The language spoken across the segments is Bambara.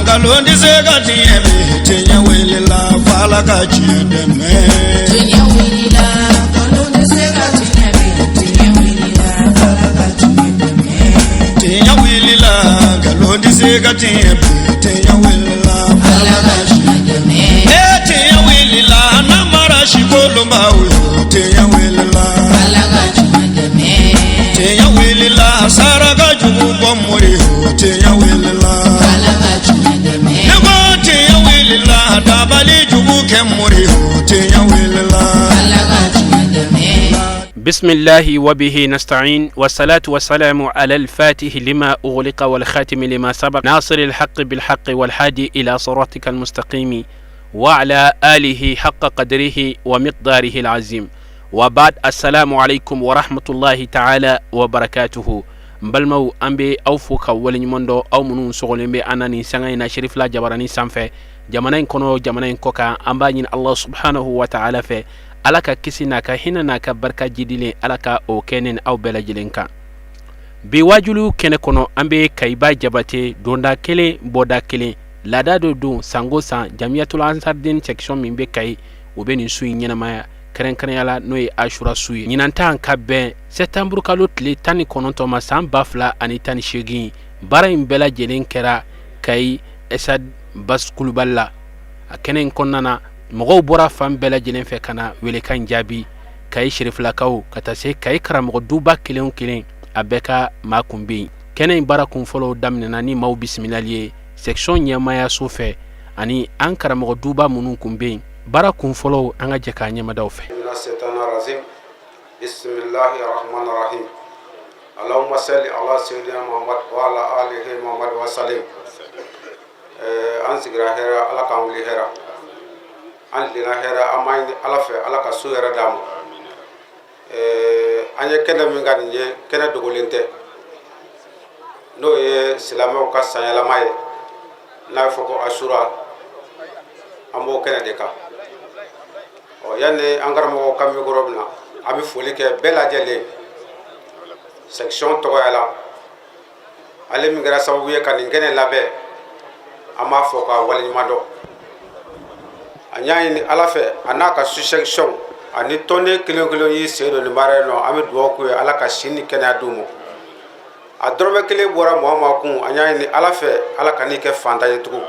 Nkalon tɛ se ka tiɲɛ bi, tiɲɛ wulila f'Ala ka tiɲɛ dɛmɛ. Tiɲɛ wulila, nkalon tɛ se ka tiɲɛ bi, tiɲɛ wulila f'Ala ka tiɲɛ dɛmɛ. Tiɲɛ wulila, nkalon tɛ se ka tiɲɛ bi, tiɲɛ wulila Ala f'Ala ka ka tiɲɛ dɛmɛ. Ne tiɲɛ wulila, namara sikolonbaw yo, tiɲɛ wulila. Ala ka tiɲɛ dɛmɛ. Tiɲɛ wulila, saraka jugu bɔ mori yo, tiɲɛ wulila. Ala ka tiɲɛ dɛmɛ. Ne ko tiɲɛ wulila, dabali jugu kɛ mori yo, tiɲɛ wulila. Ala ka tiɲɛ dɛmɛ. بسم الله وبه نستعين، والصلاة والسلام على الفاتح لما أغلق والخاتم لما سبق، ناصر الحق بالحق والهادي إلى صراطك المستقيم، وعلى آله حق قدره ومقداره العظيم، وبعد، السلام عليكم ورحمة الله تعالى وبركاته. N balimaw, an bɛ aw fo ka waleɲuman dɔn, aw minnu sɔgɔlen bɛ an na nin sanga in na Serifila Jabarani sanfɛ, jamana in kɔnɔ, jamana in kɔ kan. An b'a ɲini Allah subhanahu wa ta'ala fɛ, Ala ka kisi n'a ka hinɛ n'a ka barika jidilen, Ala ka o kɛ ne ni aw bɛɛ lajɛlen kan. Bi wajulu kɛnɛ kɔnɔ, an bɛ Kayiba Jabate, donda kelen, bɔda kelen, laada dɔ don sango san. Jamiyatul Ansariden section min bɛ Kayi, o bɛ nin su in ɲɛnamaya kɛrɛnkɛrɛnya la, n'o ye Asura su ye. Ɲinan ta ka bɛn sɛtanburu kalo tile 19 ma, san 2018. Baara in bɛɛ lajɛlen kɛra Kayi Esad Bas Kulubali la. A kɛnɛ in kɔnɔna na, mɔgɔw bɔra fan bɛɛ lajɛlen fɛ ka na welekan jaabi, Kayi Serifilakaw ka taa se Kayi karamɔgɔ duba kelen o kelen, a bɛɛ ka maa kun bɛ yen. Kɛnɛ in baara kun fɔlɔw daminɛna ni maaw bisimilali ye section ɲɛmaayaso fɛ ani an karamɔgɔ duba minnu kun bɛ yen. Baara kun fɔlɔw, an ka jɛ k'a ɲɛmadaw fɛ. من الشيطان الرجيم، بسم الله الرحمن الرحيم، اللهم صل على سيدنا محمد وعلى آله محمد وسلم. An sigira hɛrɛ, Ala k'an wuli hɛrɛ, an tilenna hɛrɛ. An b'a ɲini Ala fɛ, Ala ka so hɛrɛ d'an ma. An ye kɛnɛ min ka nin ye, kɛnɛ dogolen tɛ, n'o ye silamɛw ka sanyɛlɛma ye, n'a bɛ fɔ ko Asura. An b'o kɛnɛ de kan. Ɔ, yanni an karamɔgɔ ka micro bɛ na, an bɛ foli kɛ bɛɛ lajɛlen section tɔgɔya la. Ale min kɛra sababu ye ka nin kɛnɛ labɛn, an b'a fɔ ka waleɲuman dɔn. A y'a ɲini Ala fɛ, a n'a ka sous-section ani tɔnden kelen o kelen y'i sen don nin baara in nɔ, an bɛ dugawu k'u ye, Ala ka si ni kɛnɛya d'u ma. A dɔrɔmɛ kelen bɔra mɔgɔ o maa kun, an y'a ɲini Ala fɛ, Ala ka n'i kɛ fantan ye tugun.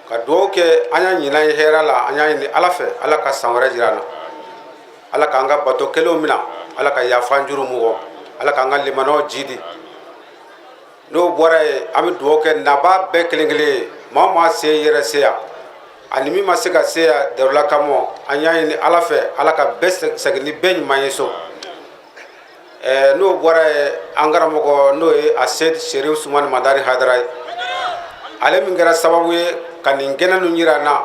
Ka dugawu kɛ, an y'a ɲinan ye hɛrɛ la, an y'a ɲini Ala fɛ, Ala ka san wɛrɛ jira an na. Ala k'an ka bato kelenw minɛ, Ala ka yafa an juru mɔgɔ, Ala k'an ka limanaw jidi. N'o bɔra yen, an bɛ dugawu kɛ nabaa bɛɛ kelen kelen ye, maa o maa se yɛrɛ se yan ani min ma se ka se yan darula kama, an y'a ɲini Ala fɛ, Ala ka bɛɛ segin ni bɛɛ ɲuman ye so. N'o bɔra yen, an karamɔgɔ, n'o ye a Seyid Serif Sumani Madani Hayidara ye, ale min kɛra sababu ye ka nin kɛnɛ ninnu yira an na,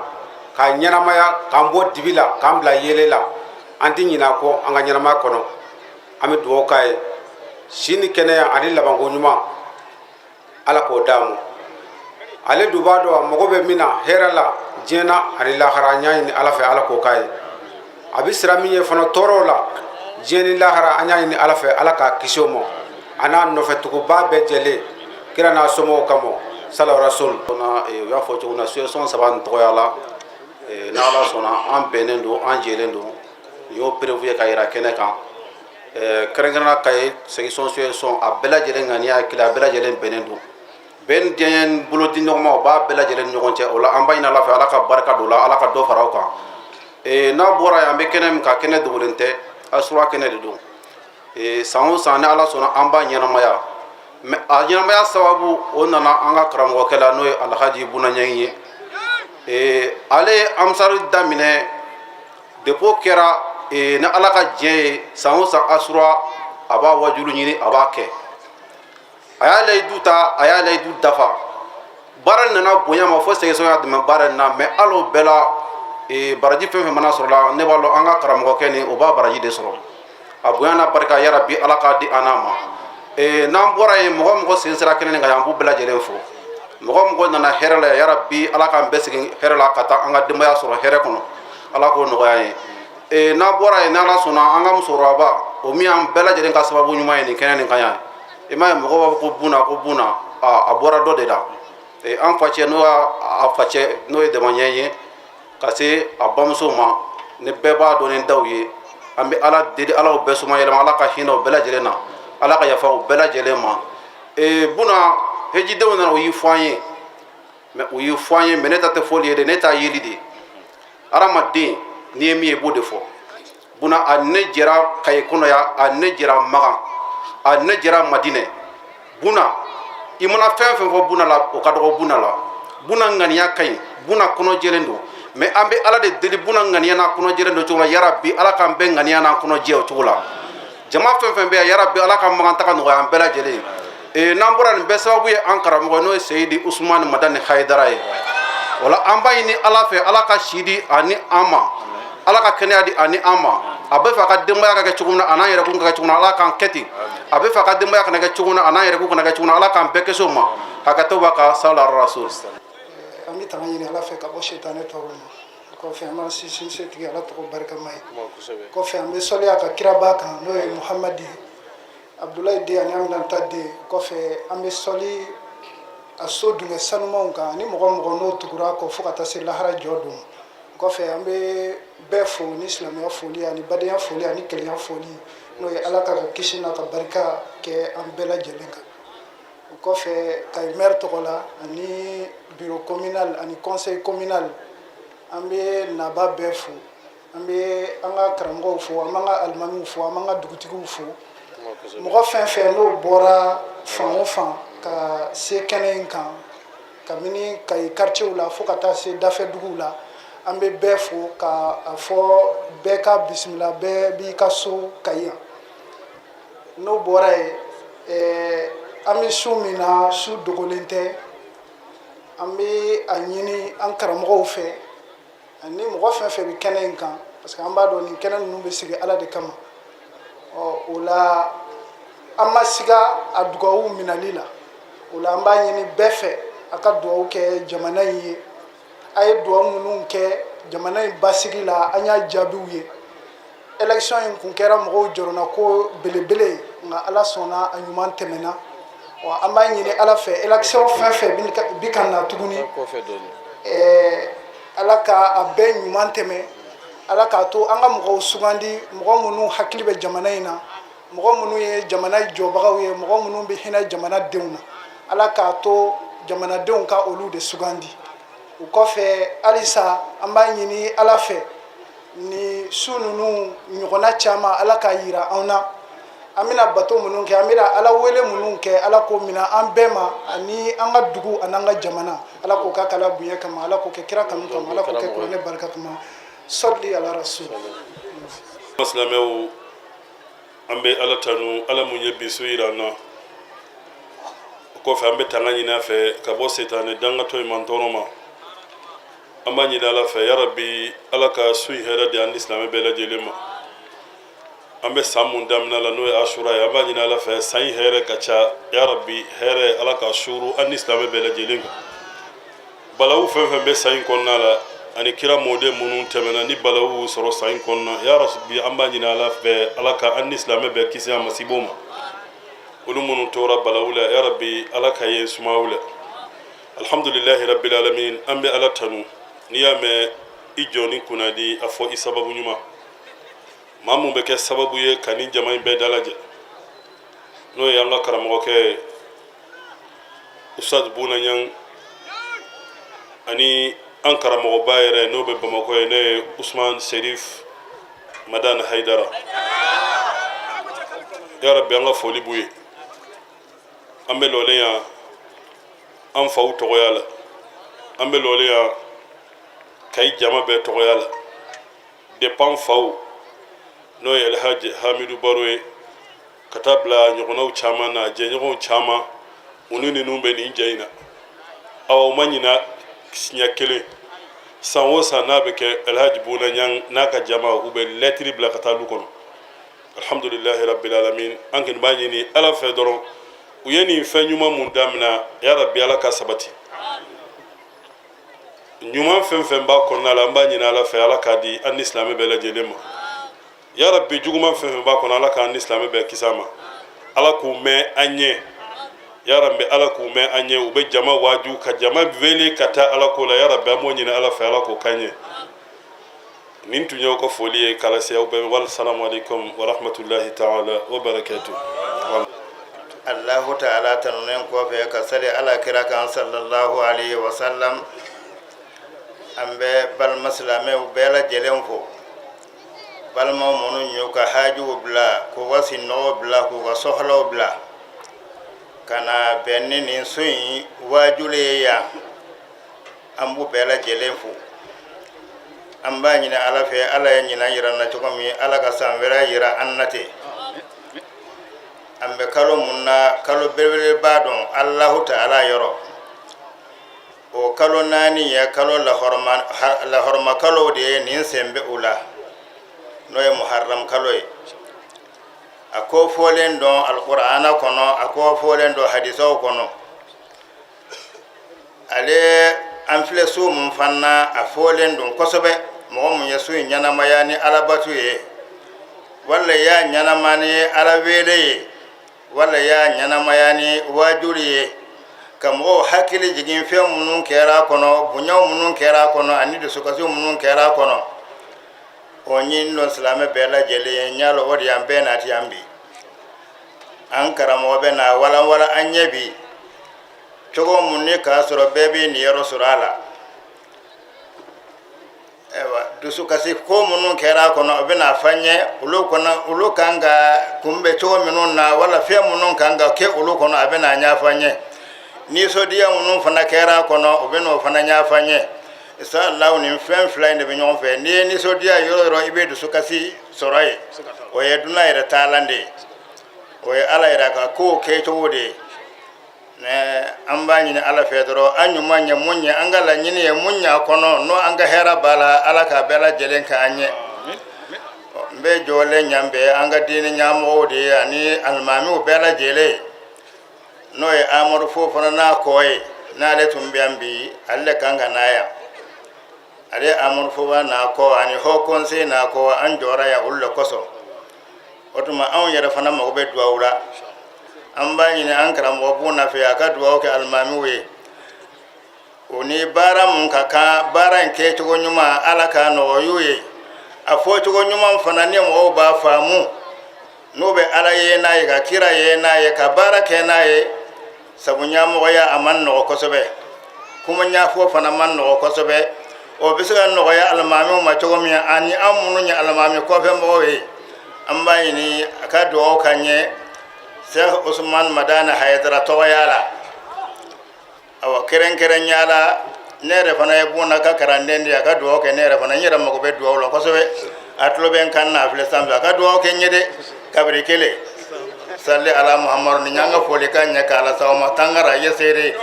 k'a ɲɛnamaya, k'an bɔ dibi la k'an bila yeelen la, an tɛ ɲinɛ a kɔ an ka ɲɛnamaya kɔnɔ. An bɛ dugawu k'a ye, si ni kɛnɛya ani labanko ɲuman, Ala k'o d'a ma. Ale dun b'a dɔn a mago bɛ min na hɛrɛ la diɲɛ na ani lahara, an y'a ɲini Ala fɛ, Ala k'o k'a ye. A bɛ siran min ye fana tɔɔrɔw la diɲɛ ni lahara, an y'a ɲini Ala fɛ, Ala k'a kisi o ma, a n'a nɔfɛtuguba bɛɛ jɛlen, kira n'a somɔgɔw kama, sala rasul. U y'a fɔ cogo min na, sous-section saba nin tɔgɔya la, n'Ala sɔnna, an bɛnnen don, an jɛlen don. Nin y'o preuve ye ka yira kɛnɛ kan. Kɛrɛnkɛrɛnnenya Kayi section, sous-section a bɛɛ lajɛlen ŋaniya ye kelen, a bɛɛ lajɛlen bɛnnen don. Bɛn diɲɛ bolo di ɲɔgɔn ma, o b'a bɛɛ lajɛlen ni ɲɔgɔn cɛ. O la, an b'a ɲini Ala fɛ, Ala ka barika don o la, Ala ka dɔ fara o kan. N'a bɔra yen, an bɛ kɛnɛ min kan, kɛnɛ dogolen tɛ, Asura kɛnɛ de don. San o san, ni Ala sɔnna, an b'a ɲɛnamaya. Mais a ɲɛnamaya sababu o nana an ka karamɔgɔkɛ la, n'o ye Alhaji Buna Ɲɛgi ye. Ale ye ansari daminɛ depuis o kɛra. Ni Ala ka diɲɛ ye, san o san Asura, a b'a wajulu ɲini, a b'a kɛ. A y'a layidu ta, a y'a layidu dafa. Baara nana bonya ma fo section y'a dɛmɛ baara in na. Mais hali o bɛɛ la, baraji fɛn fɛn mana sɔrɔ la, ne b'a dɔn an ka karamɔgɔkɛ nin, o b'a baraji de sɔrɔ. A bonya n'a barika, yarabi, Ala k'a di an n'a ma. N'an bɔra yen, mɔgɔ mɔgɔ sen sera kɛnɛ kan yan, an b'u bɛɛ lajɛlen fo. Mɔgɔ mɔgɔ nana hɛrɛ la, yarabi, Ala k'an bɛɛ segin hɛrɛ la ka taa an ka denbaya sɔrɔ hɛrɛ kɔnɔ, Ala k'o nɔgɔya an ye. N'a bɔra yen, n'Ala sɔnna, an ka musokɔrɔba o min y'an bɛɛ lajɛlen ka sababu ɲuman ye nin kɛnɛ nin kan yan, i m'a ye, mɔgɔw b'a fɔ ko Buna, ko Buna, a bɔra dɔ de la. An facɛ, n'o y'a facɛ, n'o ye Damaɲɛ ye, ka se a bamuso ma, ni bɛɛ b'a dɔn ni daw ye. An bɛ Ala deli, Ala bɛɛ suma yɛlɛma, Ala ka hinɛ o bɛɛ lajɛlen na, Ala ka yafa o bɛɛ lajɛlen ma. Buna, hejidenw nana, u y'i fɔ an ye, mais u y'i fɔ an ye, mais ne ta tɛ fɔli ye dɛ, ne ta yeli de ye. Hadamaden, n'i ye min ye, i b'o de fɔ. Buna, a ne jɛra Kayi kɔnɔ yan, a ne jɛra Magan, a ne jɛra Madinɛ. Buna, i mana fɛn fɛn fɔ Buna la, o ka dɔgɔ Buna la. Buna ŋaniya ka ɲi, Buna kɔnɔ jɛlen don, mais an bɛ Ala de deli, Buna ŋaniya n'a kɔnɔ jɛlen don cogo la, yarabi Ala k'an bɛɛ ŋaniya n'a kɔnɔ jɛ o cogo la. Jama fɛn fɛn bɛ yan, yarabi Ala ka Magan taga nɔgɔya an bɛɛ lajɛlen ye. N'an bɔra nin bɛɛ sababu ye an karamɔgɔ, n'o ye Seyidi Usumani Madani Hayidara ye. O la, an b'a ɲini Ala fɛ, Ala ka si di ani an ma, Ala ka kɛnɛya di ani an ma. A bɛ fɛ a ka denbaya ka kɛ cogo min na, a n'an yɛrɛ kun ka kɛ cogo min na, Ala k'an kɛ ten. A bɛ fɛ a ka denbaya kana kɛ cogo min na, a n'an yɛrɛ kun kana kɛ cogo min na, Ala k'an bɛɛ kisi o ma. Hakɛto b'a ka sala rasul. An bɛ tanga ɲini Ala fɛ ka bɔ sitanɛ tɔɔrɔ ma. Kɔfɛ, an b'an sinsin setigi Ala tɔgɔ barikama ye. Kɔfɛ, an bɛ sɔli a ka kiraba kan, n'o ye Muhamadi ye, Abudulayi den ani Aminata den. Kɔfɛ, an bɛ sɔli a so dungɛ sanumanw kan ani mɔgɔ mɔgɔ n'o tugura a kɔ fo ka taa se lahara jɔ don. Kɔfɛ, an bɛ bɛɛ fo ni silamɛya foli ani badenya foli ani kelenya foli, n'o ye Ala ka kisi n'a ka barika kɛ an bɛɛ lajɛlen kan. O kɔfɛ, Kayi maire tɔgɔ la ani bureau communal ani conseil communal, an bɛ naba bɛɛ fo, an bɛ an ka karamɔgɔw fo, an b'an ka alimamiw fo, an b'an ka dugutigiw fo. Mɔgɔ fɛn fɛn n'o bɔra fan o fan ka se kɛnɛ in kan, kabini Kayi quartier la fo ka taa se dafɛ duguw la, an bɛ bɛɛ fo ka a fɔ bɛɛ ka bisimila, bɛɛ b'i ka so Kayi yan. N'o bɔra yen, an bɛ su min na, su dogolen tɛ. An bɛ a ɲini an karamɔgɔw fɛ ani mɔgɔ fɛn fɛn bɛ kɛnɛ in kan, parce que an b'a dɔn nin kɛnɛ ninnu bɛ sigi Ala de kama. Ɔ, o la, an ma siga a dugawu minɛli la. O la, an b'a ɲini bɛɛ fɛ, a ka dugawu kɛ jamana in ye. A ye dugawu minnu kɛ jamana in basigi la, an y'a jaabiw ye. Élection in kun kɛra mɔgɔw jɔrɔna ko belebele ye, nka Ala sɔnna, a ɲuman tɛmɛna wa. An b'a ɲini Ala fɛ, élection fɛn fɛn bi ka na tuguni, Ala ka a bɛɛ ɲuman tɛmɛ. Ala k'a to an ka mɔgɔw sugandi, mɔgɔ minnu hakili bɛ jamana in na, mɔgɔ minnu ye jamana jɔbagaw ye, mɔgɔ minnu bɛ hinɛ jamanadenw na. Ala k'a to jamanadenw ka olu de sugandi. O kɔfɛ, halisa an b'a ɲini Ala fɛ, ni su ninnu ɲɔgɔnna caman, Ala k'a yira an na. An bɛna bato minnu kɛ, an bɛna Ala wele minnu kɛ, Ala k'o minɛ an bɛɛ ma ani an ka dugu ani an ka jamana. Ala k'o k'a kala bonya kama, Ala k'o kɛ kira kanu kama, Ala k'o kɛ Kuranɛ barika kama. Sɔli ala rasul. Silamɛw, an bɛ Ala tanu, Ala mun ye bi su yira an na. O kɔfɛ, an bɛ tanga ɲini a fɛ ka bɔ setanɛ dangatɔ in mantɔɔrɔ ma. An b'a ɲini Ala fɛ, yarabi Ala ka su in hɛrɛ di an ni silamɛ bɛɛ lajɛlen ma. An bɛ san mun daminɛ la, n'o ye Asura ye, an b'a ɲini Ala fɛ, san in hɛrɛ ka ca. Yarabi, hɛrɛ, Ala ka suuru an ni silamɛ bɛɛ lajɛlen kan. Balawu fɛn fɛn bɛ san in kɔnɔna la, ani kira mɔden minnu tɛmɛna ni balawu sɔrɔ san in kɔnɔna, yarabi, an b'a ɲini Ala fɛ, Ala ka an ni silamɛ bɛɛ kisi a masibo ma. Olu minnu tora balawu la, yarabi, Ala ka yen sumaw la. Alhamdulilahi rabbil alamin. An bɛ Ala tanu. N'i y'a mɛn i jɔ ni kunnadi, a fɔ i sababu ɲuman. Maa mun bɛ kɛ sababu ye ka nin jama in bɛɛ dalajɛ, n'o ye an ka karamɔgɔkɛ Ustaz Buna Ɲang ani an karamɔgɔba yɛrɛ, n'o bɛ Bamakɔ ye, n'o ye Usman Serif Madani Haidara, ya Rabbi, an ka foli b'u ye. An bɛ lɔlen yan an faw tɔgɔya la, an bɛ lɔlen yan Kayi jama bɛɛ tɔgɔya la, depuis an faw, n'o ye Alhaji Hamidu Baro ye, ka taa bila ɲɔgɔnnaw caman na, jɛɲɔgɔnw caman, u ni ninnu bɛ nin jɛ in na. Awa, u ma ɲina siɲɛ kelen. San o san n'a bɛ kɛ, Alhaji Buna Ɲang n'a ka jama, u bɛ lɛtiri bila ka taa lu kɔnɔ. Alhamdulilahi rabbil alamin. An kɔni b'a ɲini Ala fɛ dɔrɔn, u ye nin fɛn ɲuman mun damina, ya Rabbi, Ala ka sabati. Ɲuman fɛn fɛn b'a kɔnɔna la, an b'a ɲini Ala fɛ, Ala k'a di an ni silamɛ bɛɛ lajɛlen ma. Ya Rabbi, juguman fɛn fɛn b'a kɔnɔ, Ala k'an ni silamɛ bɛɛ kisi a ma. Ala k'u mɛn an ɲɛ. Yarabi, Ala k'u mɛn an ye. U bɛ jama waaju ka jama wele ka taa Ala ko la. Yarabi, an b'o ɲini Ala fɛ, Ala k'o k'an ye. Nin tun y'aw ka foli ye k'a lase aw bɛɛ. Wal salamu alaikum wa rahmatullahi ta'ala wa barakatuh. Allahu ta'ala tanunen kɔfɛ, ka sali Ala kira kan, sallallahu alaihi wa sallam, an bɛ balima silamɛw bɛɛ lajɛlen fo, balimaw minnu y'u ka hajuw bila, k'u ka sinɔgɔw bila, k'u ka sɔhɔlaw bila ka na bɛn ni nin so in waajuli ye yan. An b'u bɛɛ lajɛlen fo. An b'a ɲini Ala fɛ, Ala ye ɲinan yira an na cogo min, Ala ka san wɛrɛ yira an na ten. An bɛ kalo mun na, kalo belebeleba don Alahu ta'ala yɔrɔ. O kalo 4 ye kalo lahɔrɔma kalo de ye. Nin sen bɛ o la, n'o ye Muharram kalo ye. A ko fɔlen don Alkur'ana kɔnɔ, a ko fɔlen don hadisaw kɔnɔ. Ale an filɛ so mun fana, a fɔlen don kosɛbɛ. Mɔgɔ mun ye so in ɲɛnamaya ni alabatu ye, wala y'a ɲɛnama ni Ala wele ye, wala y'a ɲɛnamaya ni waajuli ye, ka mɔgɔw hakili jigin fɛn minnu kɛra a kɔnɔ, bonyaw minnu kɛra a kɔnɔ, ani dusukasi minnu kɛra a kɔnɔ, o ɲini don silamɛ bɛɛ lajɛlen ye. N y'a lɔn o de y'an bɛɛ nati yan bi. An karamɔgɔ bɛ na walanwala an ɲɛ bi cogo mun ni k'a sɔrɔ bɛɛ b'i niyɔrɔ sɔrɔ a la. Ayiwa, dusukasi ko minnu kɛra a kɔnɔ, o bɛna fɔ an ye olu kɔnɔ, olu kan ka kunbɛn cogo minnu na, wala fɛn minnu kan ka kɛ olu kɔnɔ, a bɛna ɲɛfɔ an ye. Nisɔndiya minnu fana kɛra a kɔnɔ, o bɛna o fana ɲɛfɔ an ye, inshallah. Nin fɛn fila in de bɛ ɲɔgɔn fɛ. N'i ye nisɔndiya yɔrɔ o yɔrɔ, i bɛ dusukasi sɔrɔ yen. O ye dunan yɛrɛ taalan de ye, o ye Ala yɛrɛ ka kow kɛcogo de ye. Mais an b'a ɲini Ala fɛ dɔrɔn, an ɲuman ye mun ye, an ka laɲini ye mun ye a kɔnɔ, n'o an ka hɛrɛ b'a la, Ala k'a bɛɛ lajɛlen k'an ɲɛ. N bɛ jɔlen ɲan bɛɛ an ka diinɛ ɲɛmɔgɔw de ye, ani alimamiw bɛɛ lajɛlen, n'o ye Amadu Fofana n'a kɔ ye. N'ale tun bɛ yan bi, ale de kan ka na yan. Ale Amadu Fofana n'a kɔ ani haut conseil n'a kɔ, an jɔra yan olu de kosɔn. O tuma anw yɛrɛ fana mago bɛ duwawu la. An b'a ɲini an karamɔgɔ Buna fɛ, a ka duwawu kɛ alimamiw ye. O ni baara mun ka kan, baara in kɛcogo ɲuman, Ala k'a nɔgɔya ye. A fɔcogo ɲuman fana, ni mɔgɔw b'a faamu, n'u bɛ Ala ye n'a ye, ka kira ye n'a ye, ka baara kɛ n'a ye. Sabu ɲɛmɔgɔya a man nɔgɔ kosɛbɛ, kuma ɲɛfɔ fana man nɔgɔ kosɛbɛ. O bɛ se ka nɔgɔya alimamiw ma cogo min, ani an minnu ye alimami kɔfɛ mɔgɔw ye, an b'a ɲini a ka dugawu ka ɲɛ Cheikh Usman Madani Hayidara tɔgɔya la. Awa, kɛrɛnkɛrɛnya la, ne yɛrɛ fana ye Buna ka kalanden de ye. A ka dugawu kɛ ne yɛrɛ fana. N yɛrɛ mago bɛ dugawu la kosɛbɛ. A tulo bɛ n kan na, a filɛ sanfɛ, a ka dugawu kɛ n ye dɛ. Kabiri kelen sali ala Muhamadu ni y'an ka foli ka ɲɛ k'a lase aw ma. Tangara ye seere.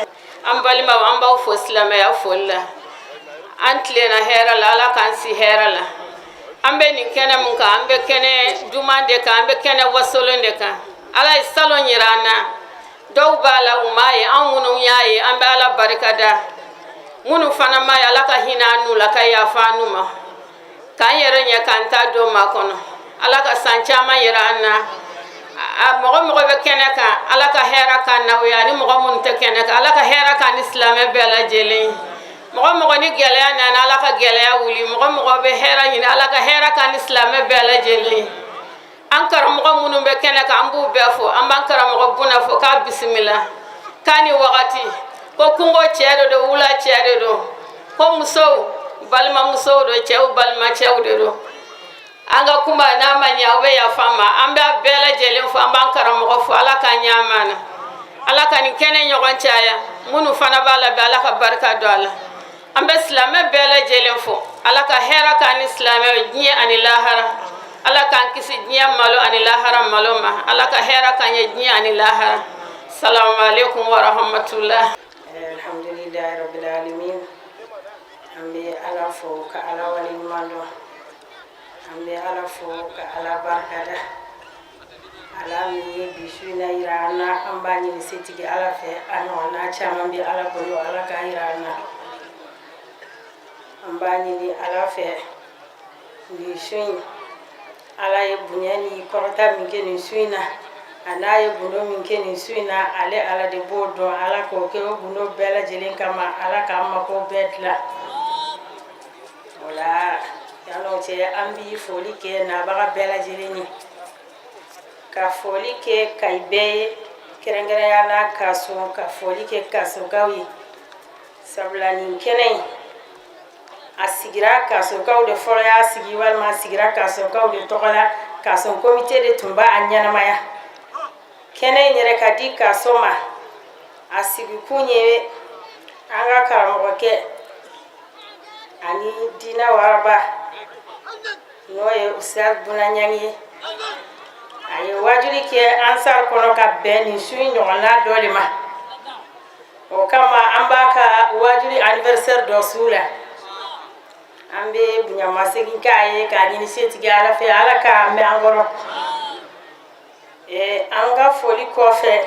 An balimaw, an b'aw fo silamɛya foli la. An tilenna hɛrɛ la, Ala k'an si hɛrɛ la. An bɛ nin kɛnɛ mun kan, an bɛ kɛnɛ duman de kan, an bɛ kɛnɛ wasolon de kan. Ala ye salon yira an na. Dɔw b'a la, u m'a ye. An minnu y'a ye, an bɛ Ala barika da. Minnu fana m'a ye, Ala ka hinɛ an n'u la, ka yafa an n'u ma, k'an yɛrɛ ɲɛ k'an ta don ma kɔnɔ. Ala ka san caman yira an na. A mɔgɔ mɔgɔ bɛ kɛnɛ kan, Ala ka hɛrɛ k'an n'aw ye, ani mɔgɔ minnu tɛ kɛnɛ kan, Ala ka hɛrɛ k'an ni silamɛ bɛɛ lajɛlen ye. Mɔgɔ mɔgɔ ni gɛlɛya nana, Ala ka gɛlɛya wuli. Mɔgɔ mɔgɔ bɛ hɛrɛ ɲini, Ala ka hɛrɛ k'an ni silamɛ bɛɛ lajɛlen ye. An karamɔgɔ minnu bɛ kɛnɛ kan, an b'u bɛɛ fo. An b'an karamɔgɔ Buna fo k'a bisimila, k'a ni wagati, ko kungo cɛ de don, wula cɛ de don, ko musow balimamusow don, cɛw balimacɛw de don. An ka kuma n'a ma ɲɛ, aw bɛ yafa ma. An b'a bɛɛ lajɛlen fo, an b'an karamɔgɔ fo. Ala k'an ɲɛ na, Ala ka nin kɛnɛ ɲɔgɔn caya. Minnu fana b'a labɛn, Ala ka barika don a la. An bɛ silamɛ bɛɛ lajɛlen fo. Ala ka hɛrɛ k'an ni silamɛ diɲɛ ani lahara. Ala k'an kisi diɲɛ malo ani lahara malo ma. Ala ka hɛrɛ k'an ye diɲɛ ani lahara. Salamu alaikum wa rahmatullah. Alhamdulilayi rabbil alamin. An bɛ Ala fo ka Ala waleɲuman dɔn. An bɛ Ala fo ka Ala barikada, Ala min ye bi su in na yira an na. An b'a ɲini setigi Ala fɛ, a ɲɔgɔnna caman bɛ Ala bolo, Ala k'a yira an na. An b'a ɲini Ala fɛ, nin su in, Ala ye bonya ni kɔrɔta min kɛ nin su in na. A n'a ye gundo min kɛ nin su in na, ale Ala de b'o dɔn. Ala k'o kɛ o gundo bɛɛ lajɛlen kama. Ala k'an mako bɛɛ dilan o la. Yan'o cɛ, an bi foli kɛ nabaga bɛɛ lajɛlen ye, ka foli kɛ Kayi bɛɛ ye, kɛrɛnkɛrɛnya la Kaso, ka foli kɛ Kasokaw ye, sabula nin kɛnɛ in a sigira Kasokaw de fɔlɔ y'a sigi, walima a sigira Kasokaw de tɔgɔ la. Kaso komite de tun b'a ɲɛnamaya. Kɛnɛ in yɛrɛ ka di Kaso ma, a sigikun ye an ka karamɔgɔkɛ ani diinɛ waraba, n'o ye Ustaz Buna Ɲangi ye. A ye wajuli kɛ Ansar kɔnɔ ka bɛn nin su in ɲɔgɔnna dɔ de ma. O kama an b'a ka wajuli anniversaire dɔ su la. An bɛ bonyamasegin k'a ye, k'a ɲini setigi Ala fɛ, Ala k'a mɛn an kɔrɔ. An ka foli kɔfɛ,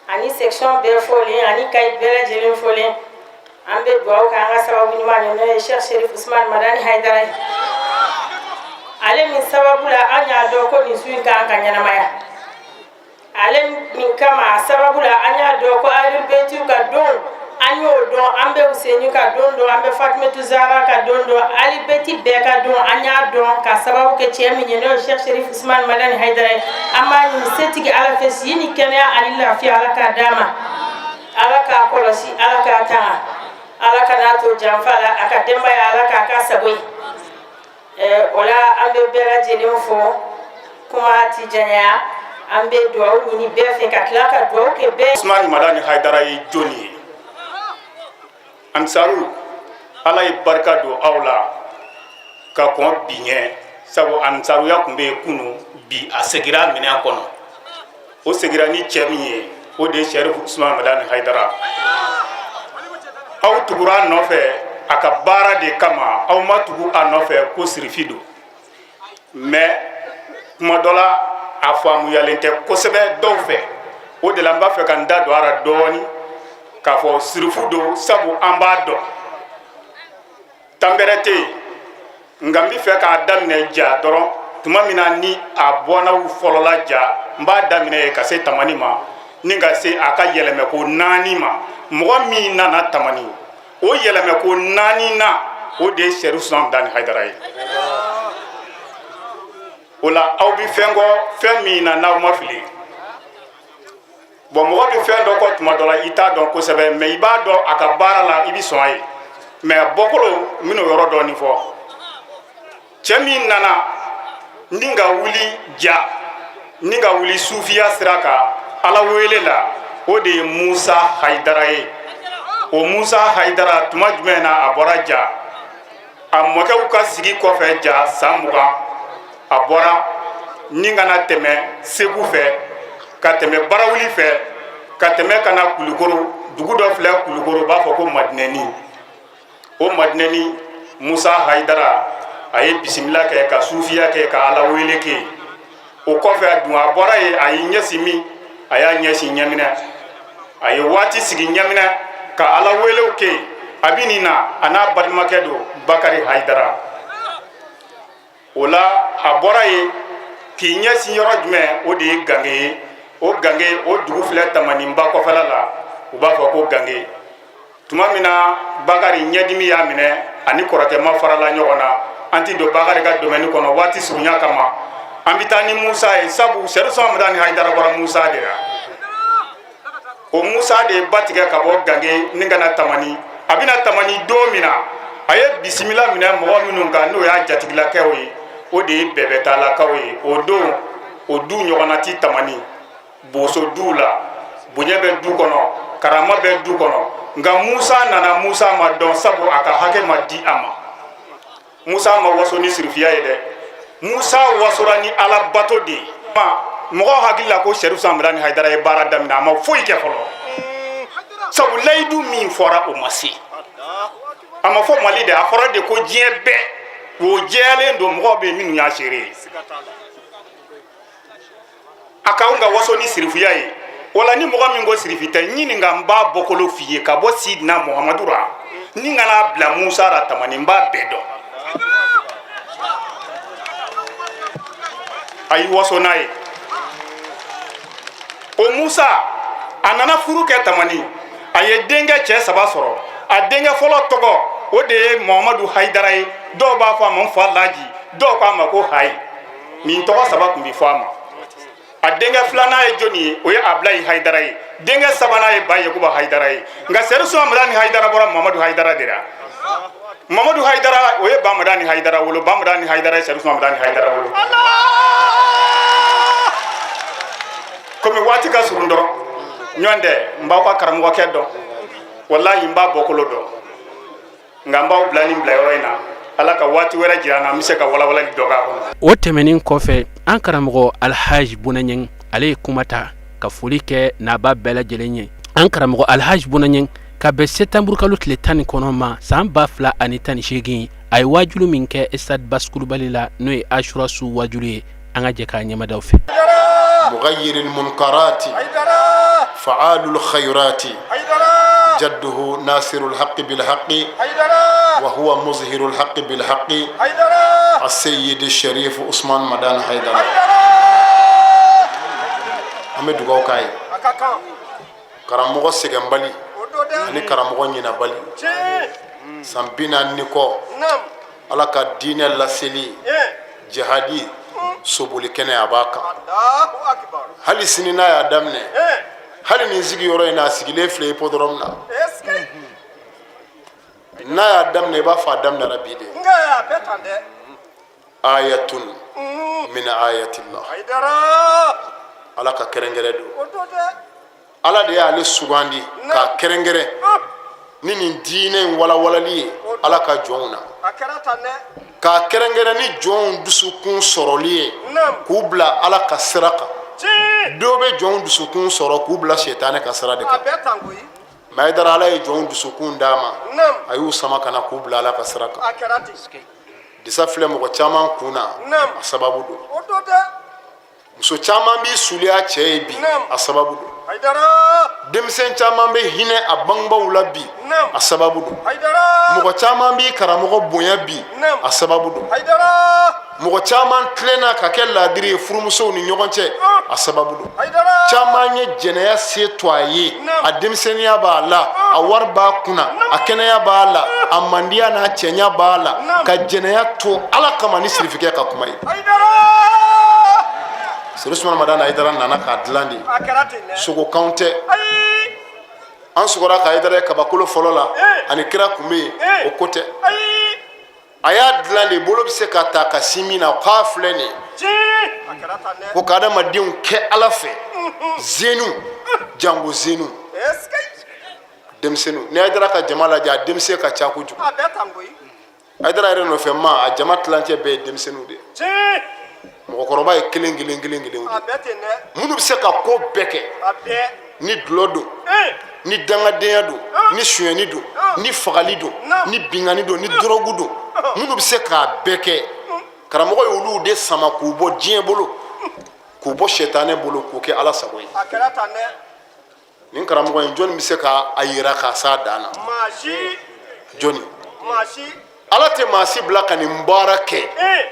ani section bɛɛ folen, ani Kayi bɛɛ lajɛlen folen, an bɛ dugawu kɛ an ka sababu ɲuman ye, n'o ye Cheikh Sherif Usman Madani Haidara ye. Ale min sababu la an y'a dɔn ko nin su in kan ka ɲɛnamaya, ale min kama a sababu la an y'a dɔn ko Ahlul ka don, an y'o dɔn. An bɛ Useni ka don dɔn, an bɛ Fatumatu Zara ka don dɔn, Ali Beti bɛɛ ka don, an y'a dɔn ka sababu kɛ cɛ min ye, n'o ye Cheikh Sherif Usman Madani Haidara ye. An b'a ɲini setigi Ala fɛ, si ni kɛnɛya ani lafiya, Ala k'a d'a ma, Ala k'a kɔlɔsi, Ala k'a tanga, Ala kan'a to janfa la, a ka denbaya, Ala k'a ka sago ye. O la, an bɛ bɛɛ lajɛlen fo. Kuma ti janya, an bɛ dugawu ɲini bɛɛ fɛ, ka tila ka dugawu kɛ bɛɛ. Usman Madani Haidara ye jɔnni ye? Ansaru, Ala ye barika don aw la ka kɔn bi ɲɛ, sabu ansaruya tun bɛ yen kunu, bi a segira minɛn kɔnɔ. O segira ni cɛ min ye, o de ye Sɛrifu Usman Madani Haidara. Aw tugura a nɔfɛ a ka baara de kama, aw ma tugu a nɔfɛ ko sirifi don. Mais kuma dɔ la, a faamuyalen tɛ kosɛbɛ dɔw fɛ. O de la n b'a fɛ ka n da don a la dɔɔni k'a fɔ sirifu don, sabu an b'a dɔn tanbɛrɛ tɛ yen. Nka n bɛ fɛ k'a daminɛ Ja dɔrɔn. Tuma min na ni a bɔnnaw fɔlɔla Ja, n b'a daminɛ yen ka se Tamani ma, ni ka se a ka yɛlɛmɛko naani ma. Mɔgɔ min nana Tamani, o yɛlɛmɛko naani na, o de ye Sɛrifu Usman Madani Hayidara ye. O la, aw bɛ fɛn kɔ fɛn min na, n'aw ma fili. Bon, mɔgɔ bɛ fɛn dɔ kɔ tuma dɔ la, i t'a dɔn kosɛbɛ, mais i b'a dɔn a ka baara la, i bɛ sɔn a ye. Mais bɔkolo, n bɛn'o yɔrɔ dɔɔni fɔ. Cɛ min nana ni ka wuli Ja, ni ka wuli sufiya sira kan, Ala wele la, o de ye Musa Hayidara ye. O Musa Hayidara, tuma jumɛn na a bɔra Ja? A mɔkɛw ka sigi kɔfɛ Ja san 20, a bɔra ni ka na tɛmɛ Segu fɛ, ka tɛmɛ Barawuli fɛ, ka tɛmɛ ka na Kulukoro. Dugu dɔ filɛ Kulukoro, u b'a fɔ ko Madinɛni. O Madinɛni, Musa Hayidara a ye bisimila kɛ, ka sufiya kɛ, ka Ala wele kɛ. O kɔfɛ, a dun a bɔra yen, a y'i ɲɛsin min? A y'a ɲɛsin Ɲaminɛ. A ye waati sigi Ɲaminɛ ka Ala welew kɛ. A bɛ nin na, a n'a balimakɛ don Bakari Hayidara. O la, a bɔra yen k'i ɲɛsin yɔrɔ jumɛn? O de ye Gange ye. O Gange, o dugu filɛ Tamaninba kɔfɛla la, u b'a fɔ ko Gange. Tuma min na Bakari ɲɛdimi y'a minɛ, ani kɔrɔkɛ ma farala ɲɔgɔn na. An ti don Bakari ka domaine kɔnɔ waati surunya kama. An bɛ taa ni Musa ye, sabu Sɛrifu Usman Madani Hayidara bɔra Musa de la. O Musa de ye ba tigɛ ka bɔ Gange ni ka na Tamani. A bɛna Tamani don min na, a ye bisimila minɛ mɔgɔ minnu kan, n'o y'a jatigilakɛw ye, o de ye Bɛbɛtalakaw ye. O don, o du ɲɔgɔnna ti Tamani boso duw la. Bonya bɛ du kɔnɔ, karama bɛ du kɔnɔ. Nka Musa nana, Musa ma dɔn, sabu a ka hakɛ ma di a ma. Musa ma waso ni sirifiya ye dɛ, Musa wasora ni Ala bato de ye. Mɔgɔw hakili la ko Sɛrifu Usman Madani Hayidara ye baara daminɛ, a ma foyi kɛ fɔlɔ, sabu layidu min fɔra, o ma se. A ma fɔ Mali dɛ, a fɔra de ko diɲɛ bɛɛ. O jɛyalen don, mɔgɔw bɛ minnu y'a seere ye. A k'anw ka waso ni sirifuya ye. Wala ni mɔgɔ min ko sirifi tɛ, ɲininka, n b'a bɔkolo f'i ye, ka bɔ Sidina Muhamadu ra ni ka n'a bila Musa ra Tamani, n b'a bɛɛ dɔn. A y'i waso n'a ye. Musa a nana furu kɛ Tamani, a ye denkɛ cɛ saba sɔrɔ. A denkɛ fɔlɔ tɔgɔ, o de ye Muhamadu Hayidara ye. Dɔw b'a fɔ a ma n fa Laji, dɔw k'a ma ko Hayi. Nin tɔgɔ saba tun bɛ fɔ a ma. A denkɛ filanan ye jɔni ye? O ye Abulayi Hayidara ye. Denkɛ sabanan ye Ba Yakuba Hayidara ye. Nka Serifu Usumani Madani Hayidara bɔra Mamadu Hayidara de la. Mamadu Hayidara, o ye Ba Madani Hayidara wolo. Ba Madani Hayidara ye Serifu Usumani Madani Hayidara wolo. Komi waati ka surun dɔrɔn, ɲɔgɔn tɛ, n b'aw ka karamɔgɔkɛ dɔn, walahi n b'a bɔkolo dɔn, nka n b'aw bila nin bilayɔrɔ in na. Ala ka waati wɛrɛ jira an na, an bɛ se ka walawalali dɔ k'a kɔnɔ. O tɛmɛnen kɔfɛ, an karamɔgɔ Alhaji Bunaɲɛn, ale ye kuma ta ka foli kɛ naba bɛɛ lajɛlen ye. An karamɔgɔ Alhaji Bunaɲɛn, ka bɛn sɛtanburukalo tile 19 ma san 2018, a ye waajulu min kɛ stade Basi Kulubali la, n'o ye Asura su waajulu ye, an ka jɛ k'a ɲɛmadaw fɛ. مغير المنكرات، فعال الخيرات، جده ناصر الحق بالحق وهو مظهر الحق بالحق، السيد الشريف عثمان مدان حيدر. An bɛ dugawu k'a ye. Karamɔgɔ sɛgɛnbali ani karamɔgɔ ɲinabali, san 40 ni kɔ, Ala ka diinɛ laseli jihadi soboli kɛnɛ, a b'a kan hali sini. N'a y'a daminɛ hali nin sigiyɔrɔ in na, a sigilen filɛ hippodrome na, n'a y'a daminɛ, i b'a fɔ a daminɛra bi de. Ayatun min ayatillah, Ala ka kɛrɛnkɛrɛn don. Ala de y'ale sugandi k'a kɛrɛnkɛrɛn ni nin diinɛ in walawalali ye Ala ka jɔnw na, k'a kɛrɛnkɛrɛn ni jɔnw dusukun sɔrɔli ye k'u bila Ala ka sira kan. Dɔw bɛ jɔnw dusukun sɔrɔ k'u bila sitanɛ ka sira de kan. Mais Hayidara, Ala ye jɔnw dusukun d'a ma, a y'u sama ka na k'u bila Ala ka sira kan. Disa filɛ mɔgɔ caman kun na, a sababu don. Muso caman b'i suliya cɛ ye bi, a sababu don. Denmisɛn caman bɛ hinɛ a bangebaaw la bi, a sababu don. Mɔgɔ caman b'i karamɔgɔ bonya bi, a sababu don. Mɔgɔ caman tilenna ka kɛ laadiri ye furumusow ni ɲɔgɔn cɛ, a sababu don. Caman ye jɛnɛya se to a ye, a denmisɛnninya b'a la, a wari b'a kunna, a kɛnɛya b'a la, a mandiya n'a cɛɲa b'a la, ka jɛnɛya to Ala kama ni sirifikɛ ka kuma ye. Serifu Usumani Madani Hayidara nana k'a dilan de. Sogokanw tɛ. An sɔgɔra ka Hayidara ye kabakolo fɔlɔ la, ani kira kun bɛ yen, o ko tɛ. A y'a dilan de, bolo bɛ se ka ta ka sin min na k'a filɛ nin ye, ko ka adamadenw kɛ Ala fɛ, zenu jango zenu denmisɛnninw. Ni Hayidara ka jama lajɛ, a denmisɛn ka ca kojugu. Hayidara yɛrɛ nɔfɛ ma, a jama tilancɛ bɛɛ ye denmisɛnninw de ye. Mɔgɔkɔrɔba ye kelen kelen kelen kelen de, minnu bɛ se ka ko bɛɛ kɛ, ni dulɔ don, ni dangadenya don, ni sonyɛni don, ni fagali don, ni binkanni don, ni dɔrɔgu don, minnu bɛ se k'a bɛɛ kɛ. Karamɔgɔ ye olu de sama k'u bɔ diɲɛ bolo, k'u bɔ sɛtanɛ bolo, k'u kɛ Ala sago ye. Nin karamɔgɔ in, jɔnni bɛ se k'a yira k'a s'a dan na? Jɔnni? Ala tɛ maa si bila ka nin baara kɛ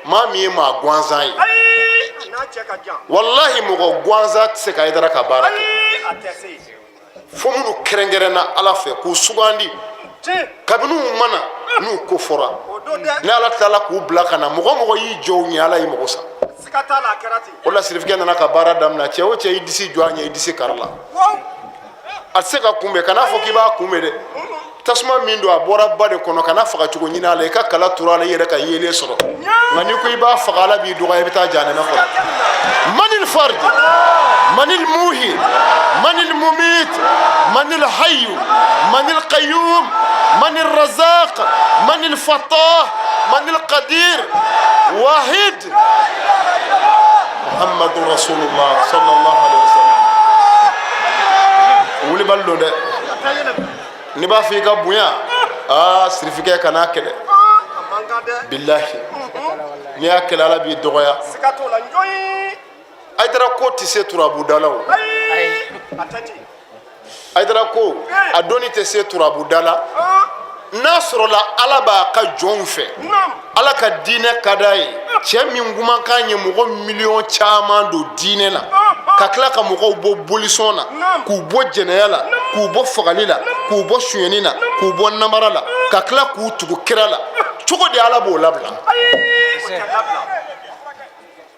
maa min ye maa gansan ye. Walahi, mɔgɔ gansan tɛ se ka Hayidara ka baara kɛ, fo minnu kɛrɛnkɛrɛnna Ala fɛ k'u sugandi kabini u ma na n'u ko fɔra. Ni Ala tilala k'u bila ka na, mɔgɔ mɔgɔ y'i jɔ u ɲɛ, Ala y'i mago sa. O la, sirifikɛ nana ka baara daminɛ. Cɛ o cɛ y'i disi jɔ a ɲɛ, i disi kari la. A tɛ se ka kunbɛn. Kan'a fɔ k'i b'a kunbɛn dɛ. Tasuma min don, a bɔra ba de kɔnɔ. Kana faga cogo ɲini a la. I ka kala turu a la, i yɛrɛ ka yeelen sɔrɔ. Nka n'i ko i b'a faga, Ala b'i dɔgɔya, i bɛ taa jahanama kɔnɔ. Manil fard, manil muhi, manil mumit, manil hayyu, manil qayyum, manil razaq, manil fatah, manil qadir, wahid, Muhammadu Rasulullah sallallahu alaihi wasallam. Wulibali don dɛ. N'i b'a fɛ i ka bonya, aa, sirifikɛ, kan'a kɛlɛ. Bilahi, n'i y'a kɛlɛ, Ala b'i dɔgɔya. Hayidara ko tɛ se turabudala o. Hayidara ko a dɔnni tɛ se turabuda la. N'a sɔrɔla Ala b'a ka jɔnw fɛ, Ala ka diinɛ ka d'a ye, cɛ min kumakan ye mɔgɔ miliyɔn caman don diinɛ na. Ka tila ka mɔgɔw bɔ bolisɔn na, k'u bɔ jɛnɛya la, k'u bɔ fagali la, k'u bɔ sonyɛni na, k'u bɔ namara la, ka tila k'u tugu kira la cogo di? Ala b'o labila.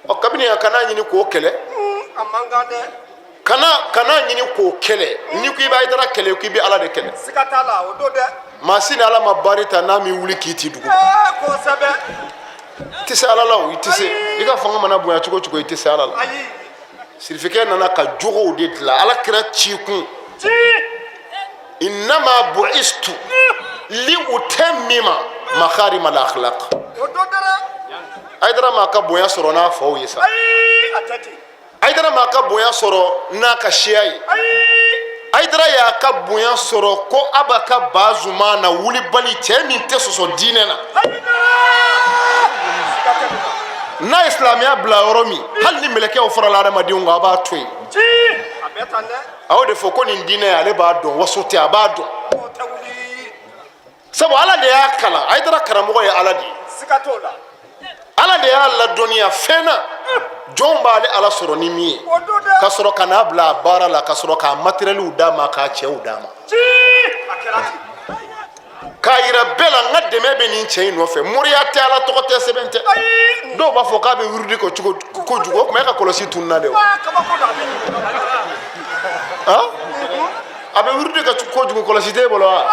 Ɔ, kabini yan, kana ɲini k'o kɛlɛ. Kana ɲini k'o kɛlɛ. N'i ko i bɛ Hayidara kɛlɛ, k'i bɛ Ala de kɛlɛ. Maa si ni Ala ma baari ta n'a m'i wuli k'i ti dugu. I tɛ se Ala la o, i tɛ se. I ka fanga mana bonya cogo o cogo, i tɛ se Ala la. Sirifikɛ nana ka jogow de dilan. Ala kira ci kun, innama bu'istu li utammima makarima al akhlaq. Hayidara m'a ka bonya sɔrɔ n'a faw ye sa. Hayidara m'a ka bonya sɔrɔ n'a ka siya ye. Hayidara y'a ka bonya sɔrɔ ko aba ka Bazumana wulibali, cɛ min tɛ sɔsɔ diinɛ na, n'a ye silamɛya bila yɔrɔ min, hali ni mɛlɛkɛw farala adamadenw kan, a b'a to yen. A y'o de fɔ ko nin diinɛ, ale b'a dɔn, waso tɛ, a b'a dɔn, sabu Ala de y'a kalan. Hayidara karamɔgɔ ye Ala de ye. Ala de y'a ladɔnniya fɛn na jɔnw b'ale Ala sɔrɔ ni min ye, ka sɔrɔ ka n'a bila a baara la, ka sɔrɔ k'a matériɛliw d'a ma, k'a cɛw d'a ma, k'a yira bɛɛ la n ka dɛmɛ bɛ nin cɛ in nɔfɛ. Moriya tɛ, Ala tɔgɔ tɛ, sɛbɛn tɛ. Dɔw b'a fɔ k'a bɛ wurudi kɛ cogo kojugu. O tuma e ka kɔlɔsi tununna de o. A bɛ wurudi kɛ kojugu, kɔlɔsi t'e bolo wa?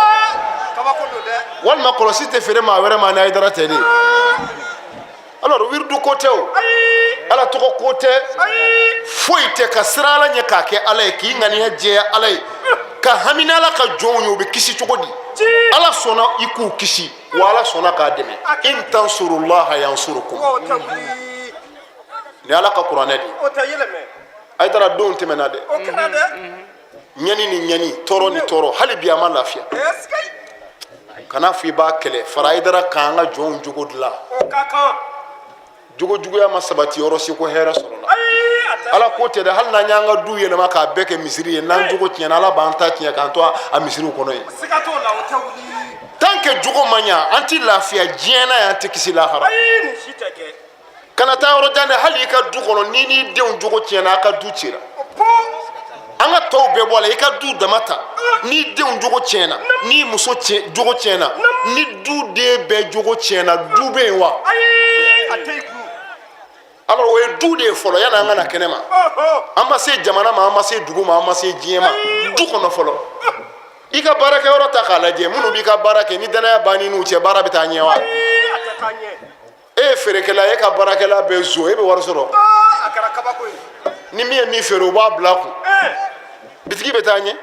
Walima kɔlɔsi tɛ feere maa wɛrɛ ma ni Hayidara tɛ de? Alors wiridu ko tɛ o, Ala tɔgɔ ko tɛ, foyi tɛ. Ka siran Ala ɲɛ, k'a kɛ Ala ye, k'i ŋaniya jɛya Ala ye, ka hami Ala ka jɔnw ye, u bɛ kisi cogo di? Ala sɔnna i k'u kisi wa, Ala sɔnna k'a dɛmɛ. In tansurullaha yansurukum, ni Ala ka kuranɛ de ye. Hayidara donw tɛmɛna dɛ. Ɲani ni ɲani, tɔɔrɔ ni tɔɔrɔ, hali bi a ma lafiya. Kana fɔ i b'a kɛlɛ. Fara Hayidara kan, an ka jɔnw jogo dilan. Jogo juguya ma sabati yɔrɔ si ko hɛrɛ sɔrɔla. Ala ko tɛ dɛ. Hali n'an y'an ka du yɛlɛma k'a bɛɛ kɛ misiri ye, n'an jogo tiɲɛna, Ala b'an ta tiɲɛ k'an to a misiriw kɔnɔ yen. Tant que jogo ma ɲa, an ti lafiya diɲɛ na yan, an tɛ kisi lahara. Kana taa yɔrɔ jan dɛ, hali i ka du kɔnɔ, n'i n'i denw jogo tiɲɛna, a ka du cira. An ka tɔw bɛɛ bɔ a la, i ka du dama ta. N'i denw jogo tiɲɛna, n'i muso jogo tiɲɛna, ni du den bɛɛ jogo tiɲɛna, du bɛ yen wa? Alors o ye du de ye fɔlɔ, yanni an ka na kɛnɛ ma. An ma se jamana ma, an ma se dugu ma, an ma se diɲɛ ma, du kɔnɔ fɔlɔ. I ka baarakɛyɔrɔ ta k'a lajɛ, minnu b'i ka baara kɛ, ni danaya b'an n'u cɛ, baara bɛ taa ɲɛ wa? E ye feerekɛla ye, e ka baarakɛla bɛ zo, e bɛ wari sɔrɔ. Ni min ye min feere, o b'a bila kun, bitigi bɛ taa ɲɛ.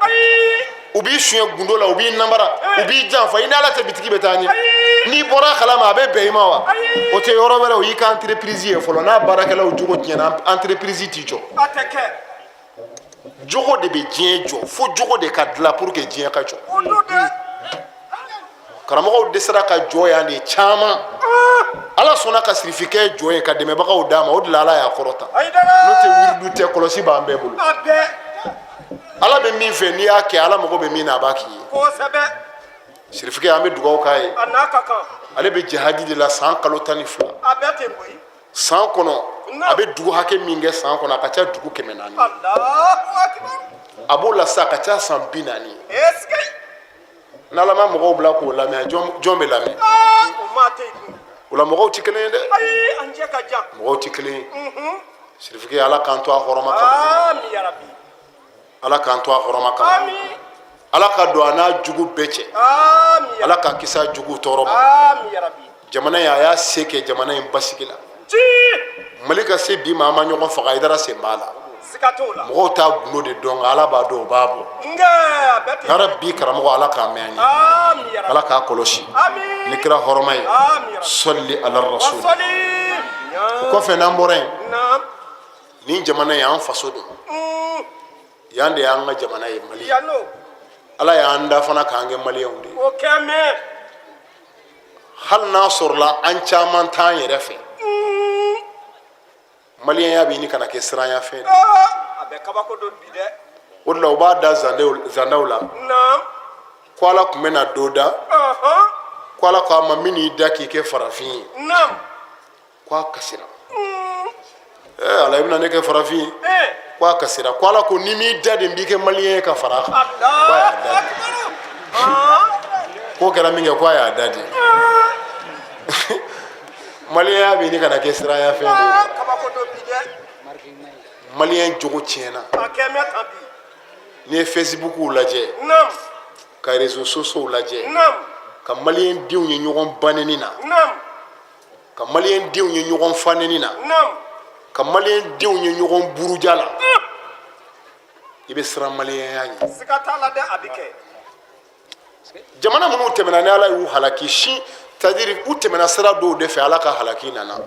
U b'i suɲɛ gundo la, u b'i namara, u b'i janfa, i ni Ala tɛ, bitigi bɛ taa ɲɛ. N'i bɔra a kalama, a bɛ bɛn i ma wa? O tɛ yɔrɔ wɛrɛ, o y'i ka entreprise ye fɔlɔ. N'a baarakɛlaw jogo tiɲɛna, entreprise t'i jɔ. Jogo de bɛ diɲɛ jɔ. Fo jogo de ka dilan pour que diɲɛ ka jɔ. Karamɔgɔw dɛsɛra ka jɔ yan de caman. Ala sɔnna ka sirifikɛ jɔ yen, ka dɛmɛbagaw d'a ma, o de la Ala y'a kɔrɔta. N'o tɛ, wiridu tɛ, kɔlɔsi b'an bɛɛ bolo. Ala bɛ min fɛ, n'i y'a kɛ, Ala mago bɛ min na, a b'a k'i ye. Sirifikɛ, an bɛ dugawu k'a ye. Ale bɛ jihadi de la san kalo 12. San kɔnɔ, a bɛ dugu hakɛ min kɛ san kɔnɔ, a ka ca dugu 400. A b'o la sa, a ka ca san 40 ye. N'Ala ma mɔgɔw bila k'o lamɛn, jɔn bɛ lamɛn o la? Mɔgɔw tɛ kelen ye dɛ, mɔgɔw tɛ kelen ye. Sirifikɛ, Ala k'an to a hɔrɔma kama. Ala k'an to a hɔrɔma kama. Ala ka don a n'a jugu bɛɛ cɛ. Ala ka kisi a jugu tɔɔrɔ ma. Jamana in, a y'a se kɛ jamana in basigi la. Mali ka se bi ma, an ma ɲɔgɔn faga, Hayidara sen b'a la. Mɔgɔw t'a gundo de dɔn, nka Ala b'a dɔn, o b'a bɔ. Yarabi, karamɔgɔ, Ala k'a mɛn an ye, Ala k'a kɔlɔsi ni kira hɔrɔma ye. Sɔli ala rasul. O kɔfɛ, n'an bɔra yen, nin jamana in, an faso don. Yan de y'an ka jamana ye, Mali. Ala y'an da fana k'an kɛ Maliyɛnw de ye. Hali n'a sɔrɔla an caman t'an yɛrɛ fɛ, maliyɛnya bɛ ɲini ka na kɛ siranya fɛn de. O de la u b'a da zandaw la ko Ala tun bɛna dɔ da, ko Ala ko a ma, min y'i da k'i kɛ farafin ye, ko a kasira. Ɛɛ Ala, i bɛna ne kɛ farafin ye? Ko a kasira. Ko Ala ko n'i m'i da de n b'i kɛ maliyɛn ye ka fara a kan. Ko a y'a da de. K'o kɛra min kɛ, ko a y'a da de. Maliyɛnya bɛ ɲini ka na kɛ siranya fɛn de ye. Maliyɛn jogo tiɲɛna. N'i ye Facebookw lajɛ, ka réseaux sociaux lajɛ, ka maliyɛn denw ye ɲɔgɔn baneni na, ka maliyɛn denw ye ɲɔgɔn faneni na, ka maliyɛn denw ye ɲɔgɔn buruja la, i bɛ siran maliyɛnya ɲɛ. Siga t'a la dɛ, a bɛ kɛ. Jamana minnu tɛmɛna ni Ala y'u halaki si, c'est à dire u tɛmɛna sira dɔw de fɛ, Ala ka halaki nana.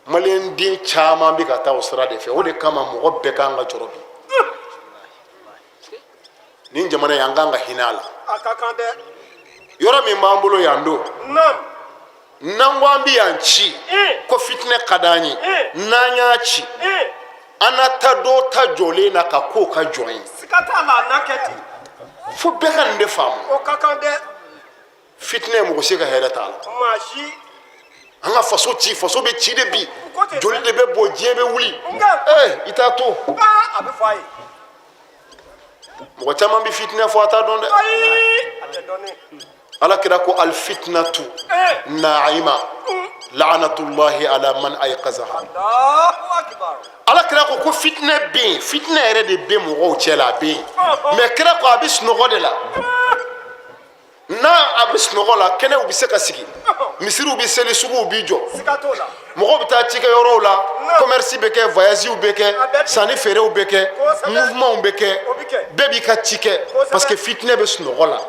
Maliyɛn den caman bɛ ka taa o sira de fɛ. O de kama mɔgɔ bɛɛ kan ka jɔrɔ bi. Nin jamana in, an kan ka hinɛ a la. A ka kan dɛ. Yɔrɔ min b'an bolo yan don, n'an ko an bɛ yan ci ko fitinɛ ka d'an ye, n'an y'a ci, an na taa dɔ ta jɔlen na ka k'o ka jɔn ye. Siga t'a la, a na kɛ ten. Fo bɛɛ ka nin de faamu. O ka kan dɛ. Fitinɛ, mɔgɔ si ka hɛrɛ t'a la. Maa si. An ka faso ci, faso bɛ ci de bi, joli de bɛ bɔ, diɲɛ bɛ wuli. Ee, i t'a to. A bɛ fɔ a ye. Mɔgɔ caman bɛ fitinɛ fɔ, a t'a dɔn dɛ. A tɛ dɔn ne. Ala kira ko alfitinatu naima laanatullahi ala man ayqazaha. Ala kira ko ko fitinɛ bɛ yen, fitinɛ yɛrɛ de bɛ mɔgɔw cɛ la, a bɛ yen, mais kira ko a bɛ sunɔgɔ de la. N'a a bɛ sunɔgɔ la, kɛnɛw bɛ se ka sigi, misiriw bɛ seli, suguw bɛ jɔ, mɔgɔw bɛ taa cikɛyɔrɔw la, commerce bɛ kɛ, voyagew bɛ kɛ, sanni feerew bɛ kɛ, mouvement bɛ kɛ, bɛɛ b'i ka ci kɛ, parce que fitinɛ bɛ sunɔgɔ la.